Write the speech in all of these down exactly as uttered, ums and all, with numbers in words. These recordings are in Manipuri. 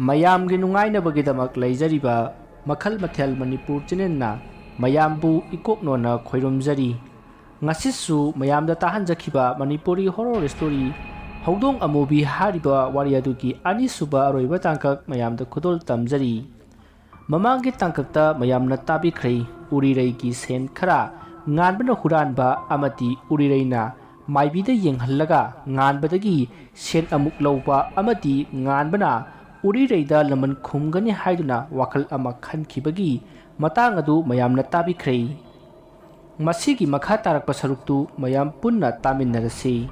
ꯃꯌꯥꯝꯒꯤ ꯅꯨꯡꯉꯥꯏꯅꯕꯒꯤꯗꯃꯛ ꯂꯩꯖꯔꯤꯕ ꯃꯈꯜ ꯃꯊꯦꯜ ꯃꯅꯤꯄꯨꯔ ꯆꯦꯅꯦꯜꯅ ꯃꯌꯥꯝꯕꯨ ꯏꯀꯣꯛꯅꯣꯅ ꯈꯣꯏꯔꯨꯝꯖꯔꯤ꯫ ꯉꯁꯤꯁꯨ ꯃꯌꯥꯝꯗ ꯇꯥꯍꯟꯖꯈꯤꯕ ꯃꯅꯤꯄꯨꯔꯤ ꯍꯣꯔꯣꯔ ꯁ꯭ꯇꯣꯔꯤ ꯍꯧꯗꯣꯡ ꯑꯃꯨꯕꯤ ꯍꯥꯏꯔꯤꯕ ꯋꯥꯔꯤ ꯑꯗꯨꯒꯤ ꯑꯅꯤꯁꯨꯕ ꯑꯔꯣꯏꯕ ꯇꯥꯡꯀꯛ ꯃꯌꯥꯝꯗ ꯈꯨꯗꯣꯜ ꯇꯝꯖꯔꯤ꯫ ꯃꯃꯥꯡꯒꯤ ꯇꯥꯡꯀꯛꯇ ꯃꯌꯥꯝꯅ ꯇꯥꯕꯤꯈ꯭ꯔꯦ, ꯎꯔꯤꯔꯩꯒꯤ ꯁꯦꯟ ꯈꯔ ꯉꯥꯟꯕꯅ ꯍꯨꯔꯥꯟꯕ ꯑꯃꯗꯤ ꯎꯔꯤꯔꯩꯅ ꯃꯥꯏꯕꯤꯗ ꯌꯦꯡꯍꯜꯂꯒ ꯉꯥꯟꯕꯗꯒꯤ ꯁꯦꯟ ꯑꯃꯨꯛ ꯂꯧꯕ ꯑꯃꯗꯤ ꯉꯥꯟꯕꯅ ꯎꯔꯤꯔꯩꯗ ꯂꯃꯟ ꯈꯨꯝꯒꯅꯤ ꯍꯥꯏꯗꯨꯅ ꯋꯥꯈꯜ ꯑꯃ ꯈꯟꯈꯤꯕꯒꯤ ꯃꯇꯥꯡ ꯑꯗꯨ ꯃꯌꯥꯝꯅ ꯇꯥꯕꯤꯈ꯭ꯔꯦ꯫ ꯃꯁꯤꯒꯤ ꯃꯈꯥ ꯇꯥꯔꯛꯄ ꯁꯔꯨꯛꯇꯨ ꯃꯌꯥꯝ ꯄꯨꯟꯅ ꯇꯥꯃꯤꯟꯅꯔꯁꯤ꯫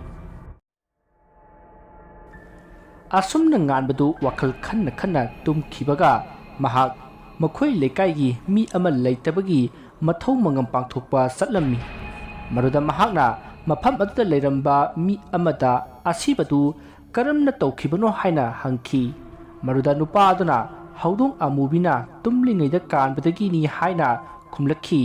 ꯑꯁꯨꯝꯅ ꯉꯥꯟꯕꯗꯨ ꯋꯥꯈꯜ ꯈꯟꯅ ꯈꯟꯅ ꯇꯨꯝꯈꯤꯕꯒ ꯃꯍꯥꯛ ꯃꯈꯣꯏ ꯂꯩꯀꯥꯏꯒꯤ ꯃꯤ ꯑꯃ ꯂꯩꯇꯕꯒꯤ ꯃꯊꯧ ꯃꯉꯝ ꯄꯥꯡꯊꯣꯛꯄ ꯆꯠꯂꯝꯃꯤ꯫ ꯃꯗꯨꯗ ꯃꯍꯥꯛꯅ ꯃꯐꯝ ꯑꯗꯨꯗ ꯂꯩꯔꯝꯕ ꯃꯤ ꯑꯃꯗ ꯑꯁꯤꯕꯗꯨ ꯀꯔꯝꯅ ꯇꯧꯈꯤꯕꯅꯣ ꯍꯥꯏꯅ ꯍꯪꯈꯤ꯫ ꯃꯗꯨꯗ ꯅꯨꯄꯥ ꯑꯗꯨꯅ ꯍꯧꯗꯣꯡ ꯑꯃꯨꯕꯤꯅ ꯇꯨꯝꯂꯤꯉꯩꯗ ꯀꯥꯟꯕꯗꯒꯤꯅꯤ ꯍꯥꯏꯅ ꯈꯨꯝꯂꯛꯈꯤ꯫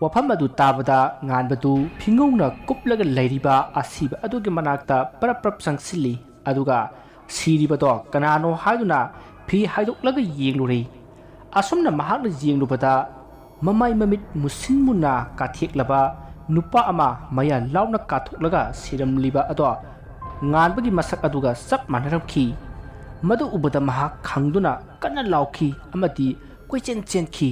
ꯋꯥꯐꯝ ꯑꯗꯨ ꯇꯥꯕꯗ ꯉꯥꯟꯕꯗꯨ ꯐꯤꯉꯧꯅ ꯀꯨꯞꯂꯒ ꯂꯩꯔꯤꯕ ꯑꯁꯤꯕ ꯑꯗꯨꯒꯤ ꯃꯅꯥꯛꯇ ꯄꯔꯞ ꯄꯔꯞ ꯆꯪꯁꯤꯜꯂꯤ, ꯑꯗꯨꯒ ꯁꯤꯔꯤꯕꯗꯣ ꯀꯅꯥꯅꯣ ꯍꯥꯏꯗꯨꯅ ꯐꯤ ꯍꯥꯏꯗꯣꯛꯂꯒ ꯌꯦꯡꯂꯨꯔꯦ꯫ ꯑꯁꯨꯝꯅ ꯃꯍꯥꯛꯅ ꯌꯦꯡꯂꯨꯕꯗ ꯃꯃꯥꯏ ꯃꯃꯤꯠ ꯃꯨꯁꯤꯟ ꯃꯨꯟꯅ ꯀꯥꯊꯦꯛꯂꯕ ꯅꯨꯄꯥ ꯑꯃ ꯃꯌꯥ ꯂꯥꯎꯅ ꯀꯥꯊꯣꯛꯂꯒ ꯁꯤꯔꯝꯂꯤꯕ ꯑꯗꯣ ꯉꯥꯟꯕꯒꯤ ꯃꯁꯛ ꯑꯗꯨꯒ ꯆꯞ ꯃꯥꯟꯅꯔꯝꯈꯤ꯫ ꯃꯗꯨ ꯎꯕꯗ ꯃꯍꯥꯛ ꯈꯪꯗꯨꯅ ꯀꯟꯅ ꯂꯥꯎꯈꯤ ꯑꯃꯗꯤ ꯀꯣꯏꯆꯦꯟ ꯆꯦꯟꯈꯤ꯫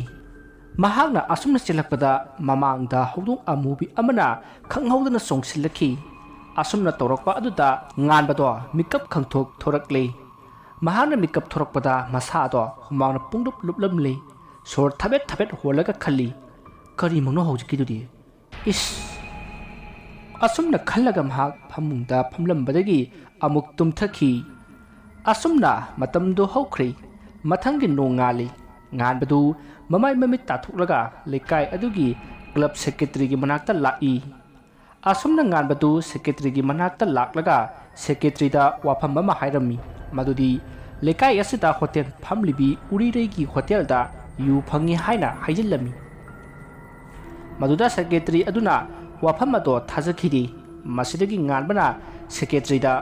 ꯃꯍꯥꯛꯅ ꯑꯁꯨꯝꯅ ꯆꯦꯜꯂꯛꯄꯗ ꯃꯃꯥꯡꯗ ꯍꯧꯗꯣꯡ ꯑꯃꯨꯕꯤ ꯑꯃꯅ ꯈꯪꯍꯧꯗꯅ ꯆꯣꯡꯁꯤꯜꯂꯛꯈꯤ꯫ ꯑꯁꯨꯝꯅ ꯇꯧꯔꯛꯄ ꯑꯗꯨꯗ ꯉꯥꯟꯕꯗꯣ ꯃꯤꯀꯞ ꯈꯪꯊꯣꯛ ꯊꯣꯔꯛꯂꯦ꯫ ꯃꯍꯥꯛꯅ ꯃꯤꯀꯞ ꯊꯣꯔꯛꯄꯗ ꯃꯁꯥꯗꯣ ꯍꯨꯃꯥꯡꯅ ꯄꯨꯡꯂꯨꯞ ꯂꯨꯞꯂꯝꯂꯦ꯫ ꯁꯣꯔ ꯊꯕꯦꯠ ꯊꯕꯦꯠ ꯍꯣꯜꯂꯒ ꯈꯜꯂꯤ, "ꯀꯔꯤꯃꯛꯅꯣ ꯍꯧꯖꯤꯛꯀꯤꯗꯨꯗꯤ? ꯏꯁ!" ꯑꯁꯨꯝꯅ ꯈꯜꯂꯒ ꯃꯍꯥꯛ ꯐꯃꯨꯡꯗ ꯐꯝꯂꯝꯕꯗꯒꯤ ꯑꯃꯨꯛ ꯇꯨꯝꯊꯈꯤ꯫ ꯑꯁꯨꯝꯅ ꯃꯇꯝꯗꯨ ꯍꯧꯈ꯭ꯔꯦ꯫ ꯃꯊꯪꯒꯤ ꯅꯣꯡꯉꯥꯜꯂꯤ꯫ ꯉꯥꯟꯕꯗꯨ ꯃꯃꯥꯏ ꯃꯃꯤꯠ ꯇꯥꯊꯣꯛꯂꯒ ꯂꯩꯀꯥꯏ ꯑꯗꯨꯒꯤ ꯀ꯭ꯂꯕ ꯁꯦꯀ꯭ꯔꯦꯇꯔꯤꯒꯤ ꯃꯅꯥꯛꯇ ꯂꯥꯛꯏ꯫ ꯑꯁꯨꯝꯅ ꯉꯥꯟꯕꯗꯨ ꯁꯦꯀ꯭ꯔꯦꯇꯔꯤꯒꯤ ꯃꯅꯥꯛꯇ ꯂꯥꯛꯂꯒ ꯁꯦꯀ꯭ꯔꯦꯇꯔꯤꯗ ꯋꯥꯐꯝ ꯑꯃ ꯍꯥꯏꯔꯝꯃꯤ, ꯃꯗꯨꯗꯤ ꯂꯩꯀꯥꯏ ꯑꯁꯤꯗ ꯍꯣꯇꯦꯜ ꯐꯝꯂꯤꯕꯤ ꯎꯔꯤꯔꯩꯒꯤ ꯍꯣꯇꯦꯜꯗ ꯌꯨ ꯐꯪꯉꯤ ꯍꯥꯏꯅ ꯍꯥꯏꯖꯤꯜꯂꯝꯃꯤ꯫ ꯃꯗꯨꯗ ꯁꯦꯀ꯭ꯔꯦꯇꯔꯤ ꯑꯗꯨꯅ ꯋꯥꯐꯝ ꯑꯗꯣ ꯊꯥꯖꯈꯤꯗꯦ꯫ ꯃꯁꯤꯗꯒꯤ ꯉꯥꯟꯕꯅ ꯁꯦꯀ꯭ꯔꯦꯇꯔꯤꯗ,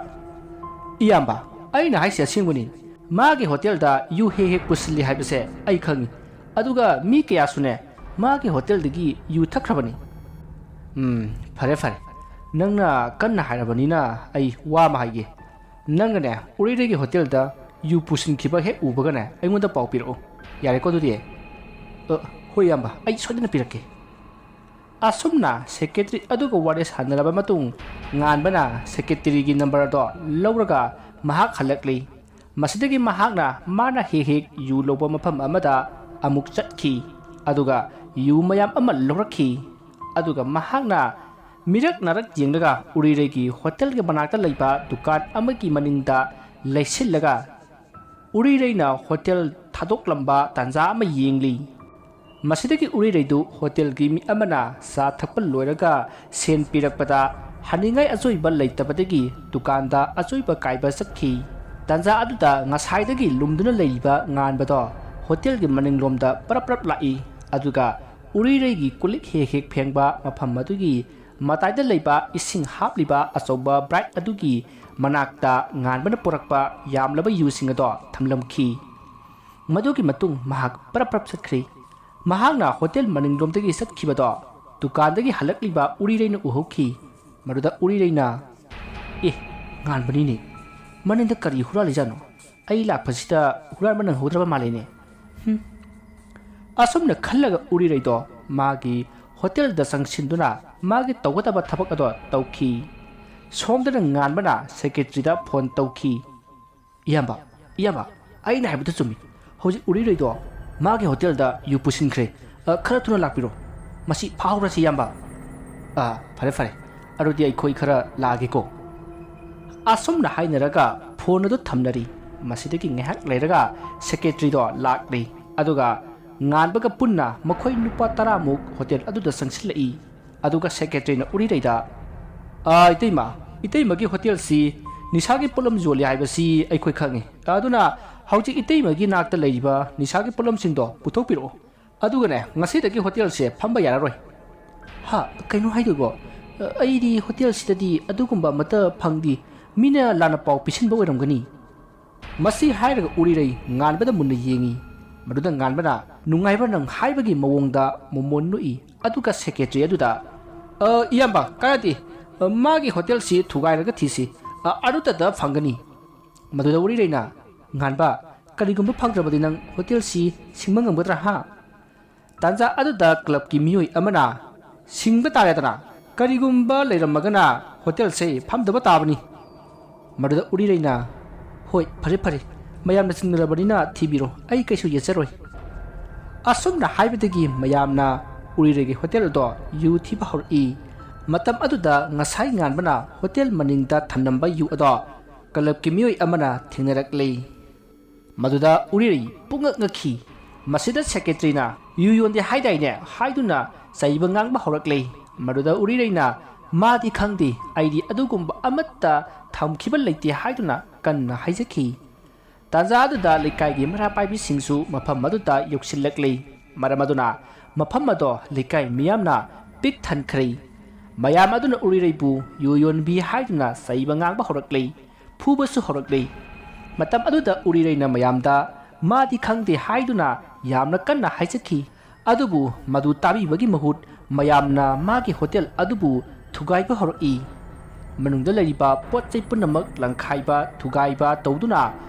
"ꯏꯌꯥꯝꯕ, ꯑꯩꯅ ꯍꯥꯏꯁꯤ ꯑꯁꯦꯡꯕꯅꯤ꯫ ꯃꯥꯒꯤ ꯍꯣꯇꯦꯜꯗ ꯌꯨ ꯍꯦꯛ ꯍꯦꯛ ꯄꯨꯁꯤꯜꯂꯤ ꯍꯥꯏꯕꯁꯦ ꯑꯩ ꯈꯪꯉꯤ꯫ ꯑꯗꯨꯒ ꯃꯤ ꯀꯌꯥꯁꯨꯅꯦ ꯃꯥꯒꯤ ꯍꯣꯇꯦꯜꯗꯒꯤ ꯌꯨ ꯊꯛꯈ꯭ꯔꯕꯅꯤ꯫ ꯎꯝ, ꯐꯔꯦ ꯐꯔꯦ꯫ ꯅꯪꯅ ꯀꯟꯅ ꯍꯥꯏꯔꯕꯅꯤꯅ ꯑꯩ ꯋꯥ ꯑꯃ ꯍꯥꯏꯒꯦ꯫ ꯅꯪꯅꯅꯦ ꯎꯔꯤꯔꯩꯒꯤ ꯍꯣꯇꯦꯜꯗ ꯌꯨ ꯄꯨꯁꯤꯟꯈꯤꯕ ꯍꯦꯛ ꯎꯕꯒꯅꯦ ꯑꯩꯉꯣꯟꯗ ꯄꯥꯎ ꯄꯤꯔꯛꯎ꯫ ꯌꯥꯔꯦꯀꯣ ꯑꯗꯨꯗꯤ? ꯑ, ꯍꯣꯏ ꯏꯌꯥꯝꯕ, ꯑꯩ ꯁꯣꯏꯗꯅ ꯄꯤꯔꯛꯀꯦ꯫ ꯑꯁꯨꯝꯅ ꯁꯦꯀ꯭ꯔꯦꯇꯔꯤ ꯑꯗꯨꯒ ꯋꯥꯔꯤ ꯁꯥꯟꯅꯔꯕ ꯃꯇꯨꯡ, ꯉꯥꯟꯕꯅ ꯁꯦꯀ꯭ꯔꯦꯇꯔꯤꯒꯤ ꯅꯝꯕꯔ ꯑꯗꯣ ꯂꯧꯔꯒ ꯃꯍꯥꯛ ꯍꯜꯂꯛꯂꯤ꯫ ꯃꯁꯤꯗꯒꯤ ꯃꯍꯥꯛꯅ ꯃꯥꯅ ꯍꯦꯛ ꯍꯦꯛ ꯌꯨ ꯂꯧꯕ ꯃꯐꯝ ꯑꯃꯗ ꯑꯃꯨꯛ ꯆꯠꯈꯤ, ꯑꯗꯨꯒ ꯌꯨ ꯃꯌꯥꯝ ꯑꯃ ꯂꯧꯔꯛꯈꯤ꯫ ꯑꯗꯨꯒ ꯃꯍꯥꯛꯅ ꯃꯤꯔꯛ ꯅꯥꯔꯛ ꯌꯦꯡꯂꯒ ꯎꯔꯤꯔꯩꯒꯤ ꯍꯣꯇꯦꯜꯒꯤ ꯃꯅꯥꯛꯇ ꯂꯩꯕ ꯗꯨꯀꯥꯟ ꯑꯃꯒꯤ ꯃꯅꯤꯡꯗ ꯂꯩꯁꯤꯜꯂꯒ ꯎꯔꯤꯔꯩꯅ ꯍꯣꯇꯦꯜ ꯊꯥꯗꯣꯛꯂꯝꯕ ꯇꯥꯟꯖꯥ ꯑꯃ ꯌꯦꯡꯂꯤ꯫ ꯃꯁꯤꯗꯒꯤ ꯎꯔꯤꯔꯩꯗꯨ ꯍꯣꯇꯦꯜꯒꯤ ꯃꯤ ꯑꯃꯅ ꯆꯥ ꯊꯛꯄ ꯂꯣꯏꯔꯒ ꯁꯦꯟ ꯄꯤꯔꯛꯄꯗ ꯍꯟꯅꯤꯡꯉꯥꯏ ꯑꯆꯣꯏꯕ ꯂꯩꯇꯕꯗꯒꯤ ꯗꯨꯀꯥꯟꯗ ꯑꯆꯣꯏꯕ ꯀꯥꯏꯕ ꯆꯠꯈꯤ꯫ ꯇꯥꯟꯖꯥ ꯑꯗꯨꯗ ꯉꯁꯥꯏꯗꯒꯤ ꯂꯨꯝꯗꯨꯅ ꯂꯩꯔꯤꯕ ꯉꯥꯟꯕꯗꯣ ꯍꯣꯇꯦꯜꯒꯤ ꯃꯅꯤꯡꯂꯣꯝꯗ ꯄꯔꯞ ꯄꯔꯞ ꯂꯥꯛꯏ꯫ ꯑꯗꯨꯒ ꯎꯔꯤꯔꯩꯒꯤ ꯀꯣꯜꯂꯤꯛ ꯍꯦꯛ ꯍꯦꯛ ꯐꯦꯡꯕ ꯃꯐꯝ ꯑꯗꯨꯒꯤ ꯃꯇꯥꯏꯗ ꯂꯩꯕ ꯏꯁꯤꯡ ꯍꯥꯞꯂꯤꯕ ꯑꯆꯧꯕ ꯕ꯭ꯔꯥꯏꯠ ꯑꯗꯨꯒꯤ ꯃꯅꯥꯛꯇ ꯉꯥꯟꯕꯅ ꯄꯨꯔꯛꯄ ꯌꯥꯝꯂꯕ ꯌꯨꯁꯤꯡ ꯑꯗꯣ ꯊꯝꯂꯝꯈꯤ꯫ ꯃꯗꯨꯒꯤ ꯃꯇꯨꯡ ꯃꯍꯥꯛ ꯄꯔꯞ ꯄꯔꯞ ꯆꯠꯈ꯭ꯔꯦ꯫ ꯃꯍꯥꯛꯅ ꯍꯣꯇꯦꯜ ꯃꯅꯤꯡꯂꯣꯝꯗꯒꯤ ꯆꯠꯈꯤꯕꯗꯣ ꯗꯨꯀꯥꯟꯗꯒꯤ ꯍꯜꯂꯛꯂꯤꯕ ꯎꯔꯤꯔꯩꯅ ꯎꯍꯧꯈꯤ꯫ ꯃꯗꯨꯗ ꯎꯔꯤꯔꯩꯅ, "ꯑꯦ, ꯉꯥꯟꯕꯅꯤꯅꯦ꯫ ꯃꯅꯤꯡꯗ ꯀꯔꯤ ꯍꯨꯔꯥꯜꯂꯤꯖꯥꯠꯅꯣ? ꯑꯩ ꯂꯥꯛꯄꯁꯤꯗ ꯍꯨꯔꯥꯟꯕ ꯅꯪꯍꯧꯗ꯭ꯔꯕ ꯃꯥꯜꯂꯦꯅꯦ꯫ ꯍꯨꯝ꯫" ꯑꯁꯨꯝꯅ ꯈꯜꯂꯒ ꯎꯔꯤꯔꯩꯗꯣ ꯃꯥꯒꯤ ꯍꯣꯇꯦꯜꯗ ꯆꯪꯁꯤꯟꯗꯨꯅ ꯃꯥꯒꯤ ꯇꯧꯒꯗꯕ ꯊꯕꯛ ꯑꯗꯣ ꯇꯧꯈꯤ꯫ ꯁꯣꯝꯗꯅ ꯉꯥꯟꯕꯅ ꯁꯦꯀ꯭ꯔꯦꯇꯔꯤꯗ ꯐꯣꯟ ꯇꯧꯈꯤ꯫ "ꯏꯌꯥꯝꯕ, ꯏꯌꯥꯝꯕ, ꯑꯩꯅ ꯍꯥꯏꯕꯗꯨ ꯆꯨꯝꯃꯤ꯫ ꯍꯧꯖꯤꯛ ꯎꯔꯤꯔꯩꯗꯣ ꯃꯥꯒꯤ ꯍꯣꯇꯦꯜꯗ ꯌꯨ ꯄꯨꯁꯤꯟꯈ꯭ꯔꯦ꯫ ꯑ, ꯈꯔ ꯊꯨꯅ ꯂꯥꯛꯄꯤꯔꯣ꯫ ꯃꯁꯤ ꯐꯥꯍꯧꯔꯁꯤ, ꯏꯌꯥꯝꯕ꯫" "ꯑ, ꯐꯔꯦ, ꯐꯔꯦ꯫ ꯑꯗꯨꯗꯤ ꯑꯩꯈꯣꯏ ꯈꯔ ꯂꯥꯛꯑꯒꯦꯀꯣ꯫" ꯑꯁꯨꯝꯅ ꯍꯥꯏꯅꯔꯒ ꯐꯣꯟ ꯑꯗꯨ ꯊꯝꯅꯔꯤ꯫ ꯃꯁꯤꯗꯒꯤ ꯉꯥꯏꯍꯥꯛ ꯂꯩꯔꯒ ꯁꯦꯀ꯭ꯔꯦꯇꯔꯤꯗꯣ ꯂꯥꯛꯂꯤ꯫ ꯑꯗꯨꯒ ꯉꯥꯟꯕꯒ ꯄꯨꯟꯅ ꯃꯈꯣꯏ ꯅꯨꯄꯥ ꯇꯔꯥꯃꯨꯛ ꯍꯣꯇꯦꯜ ꯑꯗꯨꯗ ꯆꯪꯁꯤꯜꯂꯛꯏ꯫ ꯑꯗꯨꯒ ꯁꯦꯀ꯭ꯔꯦꯇꯔꯤꯅ ꯎꯔꯤꯔꯩꯗ, "ꯑ, ꯏꯇꯩꯃ, ꯏꯇꯩꯃꯒꯤ ꯍꯣꯇꯦꯜꯁꯤ ꯅꯤꯁꯥꯒꯤ ꯄꯣꯠꯂꯝ ꯌꯣꯜꯂꯤ ꯍꯥꯏꯕꯁꯤ ꯑꯩꯈꯣꯏ ꯈꯪꯉꯤ꯫ ꯑꯗꯨꯅ ꯍꯧꯖꯤꯛ ꯏꯇꯩꯃꯒꯤ ꯅꯥꯛꯇ ꯂꯩꯔꯤꯕ ꯅꯤꯁꯥꯒꯤ ꯄꯣꯠꯂꯝꯁꯤꯡꯗꯣ ꯄꯨꯊꯣꯛꯄꯤꯔꯛꯑꯣ꯫ ꯑꯗꯨꯒꯅꯦ, ꯉꯁꯤꯗꯒꯤ ꯍꯣꯇꯦꯜꯁꯦ ꯐꯝꯕ ꯌꯥꯔꯔꯣꯏ꯫" "ꯍꯥ? ꯀꯩꯅꯣ ꯍꯥꯏꯗꯨꯕꯣ? ꯑ, ꯑꯩꯗꯤ ꯍꯣꯇꯦꯜꯁꯤꯗꯗꯤ ꯑꯗꯨꯒꯨꯝꯕ ꯑꯃꯠꯇ ꯐꯪꯗꯦ꯫ ꯃꯤꯅ ꯂꯥꯟꯅ ꯄꯥꯎ ꯄꯤꯁꯤꯟꯕ ꯑꯣꯏꯔꯝꯒꯅꯤ꯫" ꯃꯁꯤ ꯍꯥꯏꯔꯒ ꯎꯔꯤꯔꯩ ꯉꯥꯟꯕꯗ ꯃꯨꯟꯅ ꯌꯦꯡꯏ꯫ ꯃꯗꯨꯗ ꯉꯥꯟꯕꯅ ꯅꯨꯡꯉꯥꯏꯕ ꯅꯪ ꯍꯥꯏꯕꯒꯤ ꯃꯑꯣꯡꯗ ꯃꯣꯃꯣꯟ ꯅꯣꯛꯏ꯫ ꯑꯗꯨꯒ ꯁꯦꯀ꯭ꯔꯦꯇꯔꯤ ꯑꯗꯨꯗ, "ꯑ, ꯏꯌꯥꯝꯕ, ꯀꯥꯟꯅꯗꯦ꯫ ꯑ, ꯃꯥꯒꯤ ꯍꯣꯇꯦꯜꯁꯤ ꯊꯨꯒꯥꯏꯔꯒ ꯊꯤꯁꯤ꯫ ꯑ, ꯑꯗꯨꯇꯗ ꯐꯪꯒꯅꯤ꯫" ꯃꯗꯨꯗ ꯎꯔꯤꯔꯩꯅ, "ꯉꯥꯟꯕ, ꯀꯔꯤꯒꯨꯝꯕ ꯐꯪꯗ꯭ꯔꯕꯗꯤ ꯅꯪ ꯍꯣꯇꯦꯜꯁꯤ ꯁꯤꯡꯕ ꯉꯝꯒꯗ꯭ꯔꯥ, ꯍꯥ?" ꯇꯥꯟꯖꯥ ꯑꯗꯨꯗ ꯀ꯭ꯂꯕꯀꯤ ꯃꯤꯑꯣꯏ ꯑꯃꯅ, "ꯁꯤꯡꯕ ꯇꯥꯔꯦꯗꯅ, ꯀꯔꯤꯒꯨꯝꯕ ꯂꯩꯔꯝꯃꯒꯅ ꯍꯣꯇꯦꯜꯁꯦ ꯐꯝꯗꯕ ꯇꯥꯕꯅꯤ꯫" ꯃꯗꯨꯗ ꯎꯔꯤꯔꯩꯅ, "ꯍꯣꯏ, ꯐꯔꯦ ꯐꯔꯦ, ꯃꯌꯥꯝꯅ ꯆꯤꯡꯅꯔꯕꯅꯤꯅ ꯊꯤꯕꯤꯔꯣ, ꯑꯩ ꯀꯩꯁꯨ ꯌꯦꯠꯆꯔꯣꯏ꯫" ꯑꯁꯨꯝꯅ ꯍꯥꯏꯕꯗꯒꯤ ꯃꯌꯥꯝꯅ ꯎꯔꯤꯔꯩꯒꯤ ꯍꯣꯇꯦꯜ ꯑꯗꯣ ꯌꯨ ꯊꯤꯕ ꯍꯧꯔꯛꯏ꯫ ꯃꯇꯝ ꯑꯗꯨꯗ ꯉꯁꯥꯏ ꯉꯥꯟꯕꯅ ꯍꯣꯇꯦꯜ ꯃꯅꯤꯡꯗ ꯊꯝꯂꯝꯕ ꯌꯨ ꯑꯗꯣ ꯀ꯭ꯂꯕꯀꯤ ꯃꯤꯑꯣꯏ ꯑꯃꯅ ꯊꯦꯡꯅꯔꯛꯂꯦ꯫ ꯃꯗꯨꯗ ꯎꯔꯤꯔꯩ ꯄꯨꯡꯉꯛ ꯉꯛꯈꯤ꯫ ꯃꯁꯤꯗ ꯁꯦꯀ꯭ꯔꯦꯇꯔꯤꯅ "ꯌꯨ ꯌꯣꯟꯗꯦ ꯍꯥꯏꯗꯥꯏꯅꯦ?" ꯍꯥꯏꯗꯨꯅ ꯆꯩꯕ ꯉꯥꯡꯕ ꯍꯧꯔꯛꯂꯦ꯫ ꯃꯗꯨꯗ ꯎꯔꯤꯔꯩꯅ, "ꯃꯥꯗꯤ ꯈꯪꯗꯦ, ꯑꯩꯗꯤ ꯑꯗꯨꯒꯨꯝꯕ ꯑꯃꯠꯇ ꯊꯝꯈꯤꯕ ꯂꯩꯇꯦ" ꯍꯥꯏꯗꯨꯅ ꯀꯟꯅ ꯍꯥꯏꯖꯈꯤ꯫ ꯇꯥꯟꯖꯥ ꯑꯗꯨꯗ ꯂꯩꯀꯥꯏꯒꯤ ꯃꯩꯔꯥ ꯄꯥꯏꯕꯤꯁꯤꯡꯁꯨ ꯃꯐꯝ ꯑꯗꯨꯗ ꯌꯧꯁꯤꯜꯂꯛꯂꯦ꯫ ꯃꯔꯝ ꯑꯗꯨꯅ ꯃꯐꯝ ꯑꯗꯣ ꯂꯩꯀꯥꯏ ꯃꯤꯌꯥꯝꯅ ꯄꯤꯛ ꯊꯟꯈ꯭ꯔꯦ꯫ ꯃꯌꯥꯝ ꯑꯗꯨꯅ ꯎꯔꯤꯔꯩꯕꯨ ꯌꯨ ꯌꯣꯟꯕꯤ ꯍꯥꯏꯗꯨꯅ ꯆꯩꯕ ꯉꯥꯡꯕ ꯍꯧꯔꯛꯂꯦ, ꯐꯨꯕꯁꯨ ꯍꯧꯔꯛꯂꯦ꯫ ꯃꯇꯝ ꯑꯗꯨꯗ ꯎꯔꯤꯔꯩꯅ ꯃꯌꯥꯝꯗ "ꯃꯥꯗꯤ ꯈꯪꯗꯦ" ꯍꯥꯏꯗꯨꯅ ꯌꯥꯝꯅ ꯀꯟꯅ ꯍꯥꯏꯖꯈꯤ꯫ ꯑꯗꯨꯕꯨ ꯃꯗꯨ ꯇꯥꯕꯤꯕꯒꯤ ꯃꯍꯨꯠ ꯃꯌꯥꯝꯅ ꯃꯥꯒꯤ ꯍꯣꯇꯦꯜ ꯑꯗꯨꯕꯨ ꯊꯨꯒꯥꯏꯕ ꯍꯧꯔꯛꯏ꯫ ꯃꯅꯨꯡꯗ ꯂꯩꯔꯤꯕ ꯄꯣꯠ ꯆꯩ ꯄꯨꯝꯅꯃꯛ ꯂꯪꯈꯥꯏꯕ, ꯊꯨꯒꯥꯏꯕ ꯇꯧꯗꯨꯅ